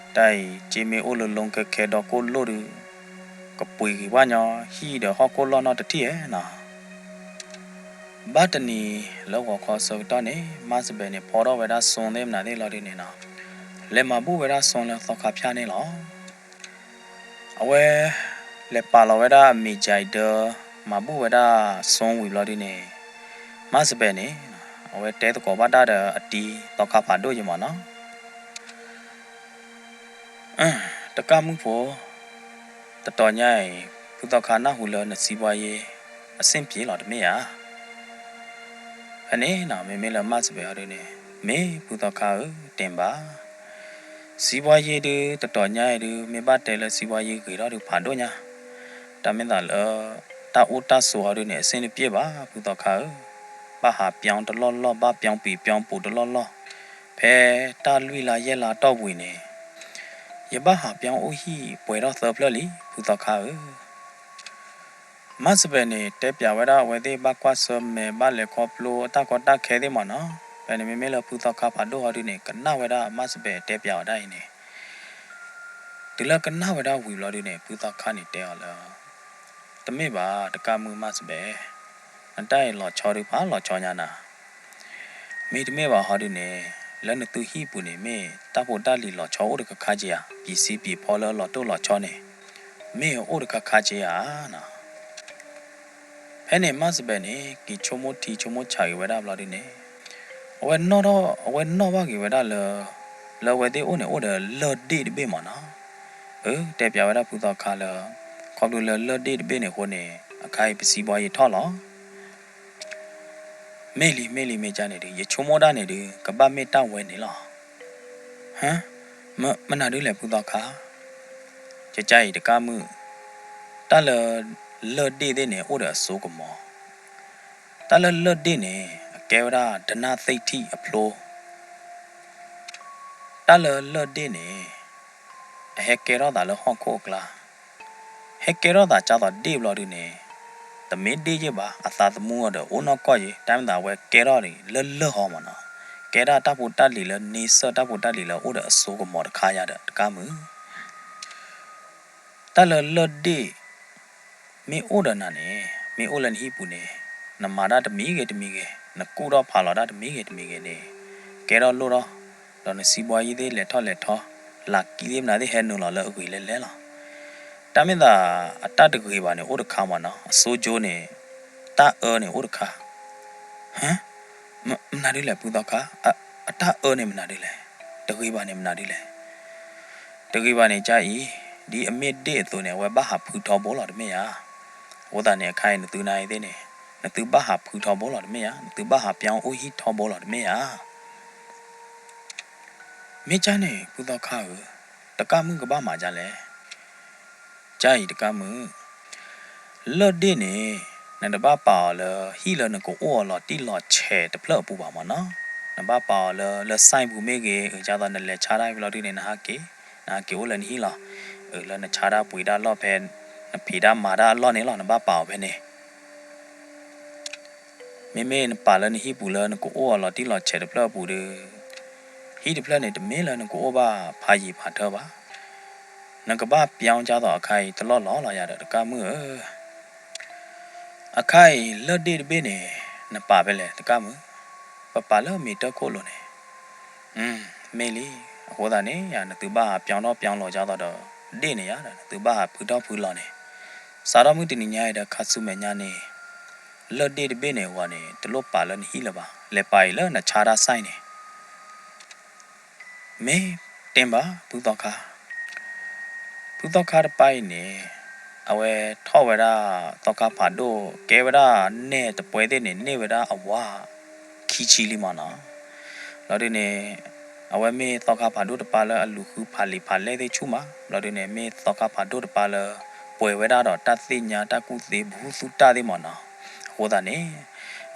တၢ်အံၤ စ့မ့ၢ်အိၣ်လၢလိခဲခဲဒီကိၣ်လိၣ်ဒုး ကပှ့ၤက့ၤဘၣ်ညီ ဟံၣ်ဒီးဟီၣ်ခိၣ်လီၢ်နီတထံၣ်ဧါနီၤ. ဘၣ်တနံၤလၢဂီၤခီဆၢကတီၢ်န့ၣ် မၤစဘဲန့ၣ် ဖီထီၣ်ဝဲဒၣ်စိသ့ၣ်မနုၤသ့ၣ်လီၤဒုန့ၣ်နီၤ, လဲၤမၤဘူၣ်ဝဲဒၣ်စိလၢသီခါဖၠၣ်န့ၣ်လီၤ. အဝဲ လဲၤပာ်လီၤဝဲဒၣ်အမ့ၤကၠၤအံၤဒၢ မၤဘူၣ်ဝဲဒၣ်စိဝံၤဘျီဒုန့ၣ်, မၤစဘဲန့ၣ် အဝဲတဲသကိးဘၣ်တၢ်ဒီးအတံၤသီခါဖးဒိၣ်ယဲမၢ်နီၤ. တကၣ်မုၣ်ဖိ, တတီၤညါအံၤ ဖုသီခါနၢ်ဟူလၢနစံးဘှါယ့ အဆင်ပြေလီၤတမ့ၢ်ဧါ. ဖဲန့ၣ်နီၤ မ့မ့ၢ်လၢမၤစဘဲအီၤဒုန့ၣ်, မ့ၢ်ဖုသီခါဧၢ, တဲဘၣ် စံးဘှါယ့ဒု တတီၤညါအံၤဒု မ့ၢ်ဘၣ်တဲလၢစံးဘှါယ့ဂ့ၤထီၣ်ဒုဖးဒိၣ်ညါ, တၢ်မ့ၢ်သးလၢ တၢ်အိၣ်တၢ်ဆိးအီၤဒုန့ၣ် အဆင်တပြေဘၣ် ဖုသီခါဧၢ, ဘၣ်ဟးပၠီတလီၢ်လီၢ် ဘၣ်ပၠီပံၤပၠီပူၤတလီၢ်လီၢ်, ဖဲတၢ်လွံၢ်လါယဲၢ်လါတီၢ်ပူၤအံၤန့ၣ် ယဘၣ်ဟးပၠီအိၣ်ဟံၣ်ပှဲၤထီၣ်သၢဖျၢၣ်လံ ဖုသီခါဧၢ. မၤစဘဲန့ၣ် တဲပျးဝဲဒၣ်အဝဲသ့ၣ်ဘၣ်ကွၢ်ဆၢၣ်မဲာ်ဘၣ်လဲၤခီဖျိအတၢ်ကီတၢ်ခဲသ့ၣ်မၢ်နီၤ. ဖဲန့ၣ်မ့မ့ၢ်လၢဖုသီခါဖးဒိၣ်ဟီဒုန့ၣ် ကနၣ်ဝဲဒၣ်မၤစဘဲတဲပျးဝဲဒၣ်အံၤန့ၣ်, တုၤလၢကနၣ်ဝဲဒၣ်ဝံၤဘျီဒုန့ၣ် ဖုသီခါန့ၣ်တဲအီၤလၢ တမ့ၢ်ဘၣ် တကၣ်မုၣ်မၤစဘဲ, နတၢ်အံၤလီၤဆီဒုဖးလီၤဆီညါနၤ မ့တမ့ၢ်ဘၣ်ဟီဒုန့ၣ် လၢနသုဟံၣ်ပူၤန့ၣ် မ့ၢ်တၢ်ဖိတၢ်လံၤလီၤဆီအိၣ်တခါခါက့ဧါ, ပံၤစံပံၤဖီလၢလီၤတိၢ်လီၤဆီန့ၣ် မ့ၢ်အိၣ်တခါခါက့ဧါနီၤ. ဖဲန့ၣ်မၤစဘဲန့ၣ် က့ၤဆိကမိၣ်ထံဆိကမိၣ်ဆးက့ၤဝဲဒၣ်ဘျီဒုန့ၣ် အဝဲနီၣ်ထီၣ် အဝဲနီၣ်ဘၣ်က့ၤဝဲဒၣ်လၢ လၢအဝဲသ့ၣ်အိၣ်န့ၣ် အိၣ်ဒီးလၢၢ်ဒ့ၣ်တဘ့ၣ်မၢ်နီၤ. အၢ တဲပျးဝဲဒၣ်ဖုသီခါလၢ ခီဖျိလၢလၢၢ်ဒ့ၣ်တဘ့ၣ်န့ၣ်အဃိန့ၣ် အခါအံၤပစံးဘှါယ့ၤထီၣ်လီၤ. မ့ၢ်လံ မ့ၢ်လံ မ့ၢ်ကန့ၣ်ဒုး ယဆိကမိၣ်ဒၣ်န့ၣ်ဒုး ကဘၣ်မ့ၢ်တၢ်ဝဲန့ၣ်လီၤ. ဟၢ, မ, မနုၤဒုးလဲၣ် ဖုသီခါ, ကကအံၤတကးမုၣ်, တၢ်လၢ လၢၢ်ဒ့ၣ်သ့ၣ်န့ၣ် အိၣ်ဒီးအစိကမီၤ, တၢ်လၢလၢၢ်ဒ့ၣ်န့ၣ် အကဲဝဲဒၣ်ဒနၣ်သ့ၣ်ထံၣ်အဖျိ တၢ်လၢလၢၢ်ဒ့ၣ်န့ၣ် အဟဲကဲထီၣ်သးလၢဟီၣ်ခိၣ်အကျါ, ဟဲကဲထီၣ်သးကၢ်သိးဒ့ၣ်ဘျီဒုးန့ၣ်, တမ့ၢ်ဒ့ၣ်ယ့ၢ်ဘၣ် အသးသမူအီၤဒီးအိၣ်နီၢ်ကီၢ်ယ့ၢ် တၢ်မ့ၢ်သးဝဲကဲထီၣ်န့ၣ် လၢလၢၢ်ဟီမးနီၤ, ကဲဒၣ်တၢ်ဖိတၢ်လံၤလၢန့ဆၢၣ် တၢ်ဖိတၢ်လံၤလၢအိၣ်ဒီးအစိကမီၤတခါယၤဒီးတကးမုၣ် တၢ်လၢလၢၢ်ဒ့ၣ် မ့ၢ်အိၣ်ဒီးနၤန့ၣ် မ့ၢ်အိၣ်လၢနဟံၣ်ပူၤန့ၣ်, နမၤတၢ်တမံၤဂ့ၤတမံၤဂ့ၤ နကူၣ်ထီၣ်ဖးလီၤတၢ်တမံၤဂ့ၤတမံၤဂ့ၤန့ၣ်, ကဲထီၣ်လိၣ်ထီၣ်, ဒီးနစံးဘှီယ့ၢ်သ့ၣ်လဲၤထီၣ်လဲၤထီ, လးကံသ့ၣ်မနုၤသ့ၣ်ဟဲနုာ်လီၤလၢအဂ့ၤလဲၣ်လဲၣ်လီၤ. တၢ်မ့ၢ်သး အတၢ်တဂ့ၤဘၣ်န့ၣ် အိၣ်တခါမးနီၤ, အစိကၠိန့ၣ် တၢ်အၢန့ၣ်အိၣ်တခါ ဟၢ, မနုၤဒုးလဲၣ် ဖုသီခါ, အတၢ်အၢန့ၣ်မနုၤဒုးလဲၣ်, တဂ့ၤဘၣ်န့ၣ်မနုၤဒုးလဲၣ်. တဂ့ၤဘၣ်န့ၣ်ကအံၤ, ဒ်အမ့ၢ်ဒ့ၣ်အသိးန့ၣ် အဝဲဘၣ်ဟးဖုထီဘိလီၤတမ့ၢ်ဧါ. အဃိသတးန့ၣ် အခါအံၤနသုနၤအံၤသ့ၣ်န့ၣ်, နသုဘၣ်ဟးဖုထီဘိလီၤတမ့ၢ်ဧါ, နသုဘၣ်ဟးပၠီအိၣ်ဟံၣ်ထီဘိလီၤတမ့ၢ်ဧါ. မ့ၢ်ကန့ၣ် ဖုသီခါဧၢ, တကးမုၣ်ကဘၣ်မၤဒ်လဲၣ်. ကအံၤတကးမုၣ်, လၢၢ်ဒ့ၣ်န့ၣ် နတဘၣ်ပာ်အီၤလၢ ဟံၣ်လၢနကအိၣ်အီၤလီၤတံၢ်လီၤဆဲးတဖျၢၣ်အပူၤဘၣ်မးနီၤ, နဘၣ်ပာ်အီၤလၢ လၢ site ပူၤမ့ၢ်ဂ့ၤ, အကၢ်သိးနလဲၤဆါတၢ်ဘျီဒုးန့ၣ် နဟးက့ၤ, နဟးက့ၤအိၣ်လၢနဟံၣ်လီၤ. အၢ လၢနဆါတၢ်ပှ့ၤတၢ်လီၢ်ဖဲ နဖံးတၢ်မၤတၢ်အလီၢ်န့ၣ်လီၤ, နဘၣ်ပာ်အီၤဖဲန့ၣ် မ့မ့ၢ်နပာ်လၢနဟံၣ်ပူၤလၢနကအိၣ်အီၤလီၤတံၢ်လီၤဆဲးတဖျၢၣ်အပူၤဒီး, ဟံၣ်တဖျၢၣ်န့ၣ် တမ့ၢ်လၢနကအိၣ်ဘၣ်ဖးယံၤဖးထၢဘၣ်. နကဘၣ်ပၠီကၢ်သိးအခါအံၤတလီၢ်လီၤလီၤယၤဒီးတကးမုၣ်ဧၢ. အခါအံၤလၢၢ်ဒ့ၣ်တဘ့ၣ်န့ၣ် နပာ်ဖဲလဲၣ်တကးမုၣ်, ပပာ်လၢမ့ၤတၢၢ်ခိၣ်လိၤန့ၣ် မ့ၢ်လံ. အဃိသတးန့ၣ် နသုဘၣ်ဟးပၠီထီၣ်ပၠီလီၤကၢ်သိးဒီး ဒ့ၣ်န့ၣ်ယၤဒီး နသုဘၣ်ဟးဖုထီၣ်ဖုလီၤန့ၣ်, စးထီၣ်မုၢ်တနံၤညါအံၤဒီးခါဆူမဲာ်ညါန့ၣ်, လၢၢ်ဒ့ၣ်တဘ့ၣ်န့ၣ်အဂီၢ်န့ၣ် တလိၣ်ပာ်လၢနဟံၣ်လၢၤဘၣ်, လဲၤပာ်အံၤလၢနဆါတၢ် site န့ၣ် မ့ၢ်တ့ၢ်ဘၣ် ဖုသီခါ. ဖုသီခါတပၢ်အံၤန့ၣ် အဝဲထီၣ်ဝဲဒၣ်သီခါဖးဒိၣ် ကဲဝဲဒၣ်နဲၣ်တပှဲၤသ့ၣ်န့ၣ် န့ၢ်ဝဲဒၣ်အဝၤခံဆံလံမးနီၤ. ဘျီဒုန့ၣ် အဝဲမ့ၢ်သီခါဖးဒိၣ်တပၢ်လၢအလူၤဃုဖးလံာ်ဖးလဲၢ်သ့ၣ်ဆူၣ်မး, ဘျီဒုန့ၣ် မ့ၢ်သီခါဖးဒိၣ်တပၢ်လၢ ပှဲၤဝဲဒၣ်ဒီးတၢ်သ့ၣ်ညါတၢ်ကူၣ်သ့ ဘူးသူၣ်တၢ်သ့ၣ်မးနီၤ. အဃိသတးန့ၣ်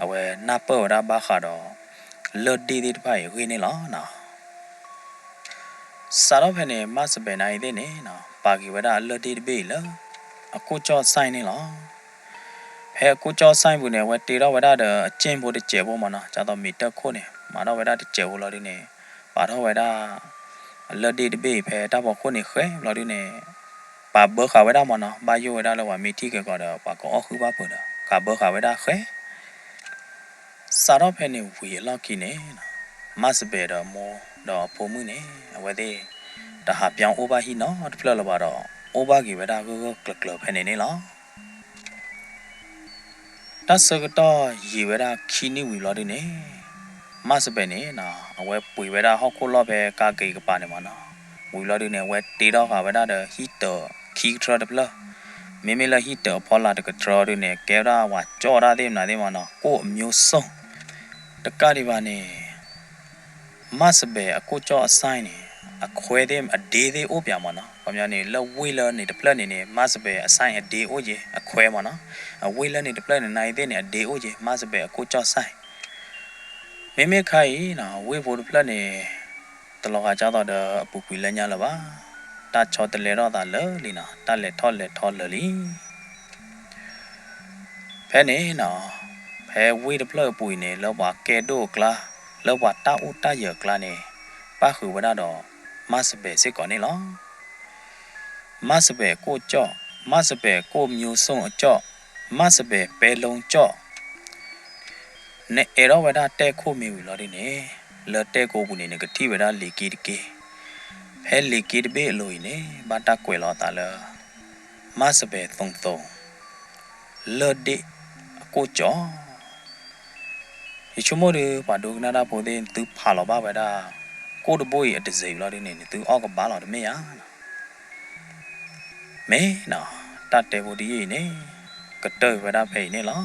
အဝဲနၢ်ပၢၢ်ဝဲဒၣ်ဘၣ်ဃးဒီး လၢၢ်ဒ့ၣ်သ့ၣ်တဖၣ်အံၤအဂ့ၢ်န့ၣ်လီၤနီၤ. စးထီၣ်ဖဲန့ၣ် မၣ်စဘဲးနၤအံၤသ့ၣ်န့ၣ် ပာ်က့ၤဝဲဒၣ်အလၢၢ်ဒ့ၣ်တဘ့ၣ်အံၤလၢ အကိၣ်ကၠီၣ် site န့ၣ်လီၤ. ဖဲအကိၣ်ကၠီၣ် site ပူၤန့ၣ် အဝဲတ့ထီၣ်ဝဲဒၣ်ဒီးအကၠ့ၣ်ဖိတစဲးဖိမးနီၤ, ကၢ်သိးမ့ၤတၢၢ်ခိၣ်န့ၣ် မၤထီၣ်ဝဲဒၣ်တစဲးဖိလီၤဒုန့ၣ် ပာ်ထီၣ်ဝဲဒၣ် အလၢၢ်ဒ့ၣ်တဘ့ၣ်အံၤဖဲတၢ်ဖီခိၣ်န့ၣ်ဃဲ ဘျီဒုန့ၣ် ပာ်ဘၢဃာ်ဝဲဒၣ်မးနီၤ, ဘၣ်ယိၣ်ဝဲဒၣ်လၢပှၤမ့ၢ်ထံၣ်ကဲကီးဒီး ပှၤကအီၣ်ဃုာ်ဘၣ်ပှၤဒီး ဃာ်ဘၢဃာ်ဝဲဒၣ်ဃဲ စးထီၣ်ဖဲန့ၣ်ဝံၤအလီၢ်ခံန့ၣ် မၣ်စဘဲးဒီးမိၢ်ဒီးအဖိမုၣ်န့ၣ် အဝဲသ့ၣ် တဟးပၠီအိၣ်ဘၣ်ဟံၣ်နီတဖျၢၣ်လၢၤဘၣ်ဒီး အိၣ်ဘၣ်က့ၤဝဲဒၣ်ဂၢၢ်ဂၢၢ်ကျၢၤကျၢၤဖဲန့ၣ်န့ၣ်လီၤ. တၢ်ဆၢကတီၢ်ယံာ်ဝဲဒၣ်ခံနံၣ်ဝံၤဘျီဒုန့ၣ် မၣ်စဘဲးန့ၣ် အဝဲပှ့ၤဝဲဒၣ်ဟီၣ်ခိၣ်လီၢ်ဖဲကါက့ၤကပၤန့ၣ်မးနီၤ, ဝံၤဘျီဒုန့ၣ် အဝဲတ့ထီၣ်ဃာ်ဝဲဒၣ်ဒီးဟံၣ်တၢးခံကထြၢတဖျၢၣ်, မ့မ့ၢ်လၢဟံၣ်တၢးအဖီလာ်တကထြၢဒုန့ၣ် ကဲဝဲဒၣ်ဝၤကၠီၣ်တၢ်သ့ၣ်မနုၤသ့ၣ်မးနီၤ, ကိၣ်အမျိုးစုံ တကးဒံးဘၣ်န့ၣ် မၣ်စဘဲးအကိၣ်ကၠီၣ်အ site န့ၣ် အခွဲးသ့ၣ်အဒ့သ့ၣ်အိၣ်ပၠးမးနီၤ, ခီပညီန့ၣ် လၢဝ့ၢ်လၢန့ၣ်တဖျၢၣ်န့ၣ်န့ၣ် မၣ်စဘဲးအ site အဒ့အိၣ်က့ၤ အခွဲးမးနီၤ, အဝ့ၢ်လၢန့ၣ်တဖျၢၣ်န့ၣ် နၤအံၤသ့ၣ်န့ၣ် အဒ့အိၣ်က့ၤ မၣ်စဘဲးအကိၣ်ကၠီၣ် site မ့မ့ၢ်ခါအံၤနီၤ ဝ့ၢ်ဖိတဖျၢၣ်န့ၣ် တလီၤဂာ်ကၢ်သိးဒီးအပူၤကွံာ်လၢညါလၢၤဘၣ်, တၢ်ဆီတလဲထီၣ်သးလၢာ်လံနီၤ, တၢ်လဲၤထီၣ်လဲၤထီလၢာ်လံ. ဖဲန့ၣ်နီၤ, ဖဲဝ့ၢ်တဖျၢၣ်အပူၤအံၤန့ၣ် လၢပှၤကဲဒိၣ်အကျါ, လၢပှၤတၢ်အိၣ်တၢ်ယၢၤအကျါန့ၣ် ပၣ်ဃုာ်ဝဲဒၣ်ဒီး မၣ်စဘဲးစ့ၢ်ကီးန့ၣ်လီၤ. မၣ်စဘဲးကိၣ်ကၠီၣ်, မၣ်စဘဲးကိၣ်မျိုးစုံအကၠီၣ်, မၣ်စဘဲးပဲလုံးကၠီၣ် နအဲၣ်ဒိးဝဲဒၣ်တဲၣ်ခိၣ်မ့ၢ်ဝံၤလီၤဒုန့ၣ်, လၢတဲၣ်ကိပူၤန့ၣ် နကထံၣ်ဝဲဒၣ်လံာ်က့တက့ၢ်. ဖဲလံာ်က့တဘ့ၣ်အလိၤအံၤန့ၣ် ဘၣ်တၢ်ကွဲးလီၤအသးလၢ မၣ်စဘဲးသုးသုး လၢၢ်ဒ့ၣ်အကိၣ်ကၠီၣ်. ယဆိကမိၣ်ဒီး ပှၤဒိကနၣ်တၢ်ဖိသ့ၣ် နသုဖးလီၤဘၣ်ဝဲဒၣ် ကိၣ်တဘိအံၤအတစ့းလီၤဒုန့ၣ် နသုအီၣ်ကဘၣ်လီၤတမ့ၢ်ဧါ. မ့ၢ်နီၤ, တၢ်တဲဖိတယုၢ်အံၤန့ၣ် ကတၢၢ်ဝဲဒၣ်ဖဲအံၤန့ၣ်လီၤ.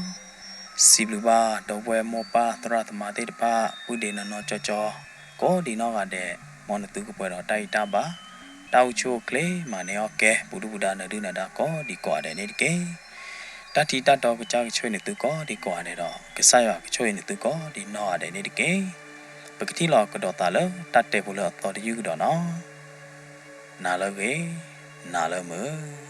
စံးဘျုးဘၣ်ဒီပုၢ်ဝဲၢ်မိၢ်ပၢ်သရၣ်သမါသ့ၣ်တဖၣ် ပုၢ်ဒ့နီၢ်နီၢ်ကၠီကၠီ ကိးဒံးနီၢ်ဂၤဒဲး, မ်နသုကပှဲၤဒီးတၢ်အံၤတၢ်ဘၣ်, တၢ်အိၣ်ဆူၣ်အိၣ်ချ့ မၤန့ၢ်အီၣ်ကဲ ပူၤဒုၣ်ပူၤဒါ နၢၤဒုၣ်နၢၤဒါ ကိးဒံးကိးဂၤဒဲးန့ၣ်တက့ၢ်. တၢ်ထံတၢ်တီကစၢ်ကဆိၣ်ဂ့ၤနသုကိးဒံးကိးဂၤဒဲးဒီး ကစၢ်ယွၤကဆိၣ်ဂ့ၤနသုကိးဒံးနီၢ်ဂၤဒဲးန့ၣ်တက့ၢ်. ပကထံၣ်လိာ်ကဒီးသးလၢတၢ်တဲဖိလၢအသီတယုၢ်ကဒီးနီၤ. နၤလၢအဂ့ၤ, နၤလၢမုာ်.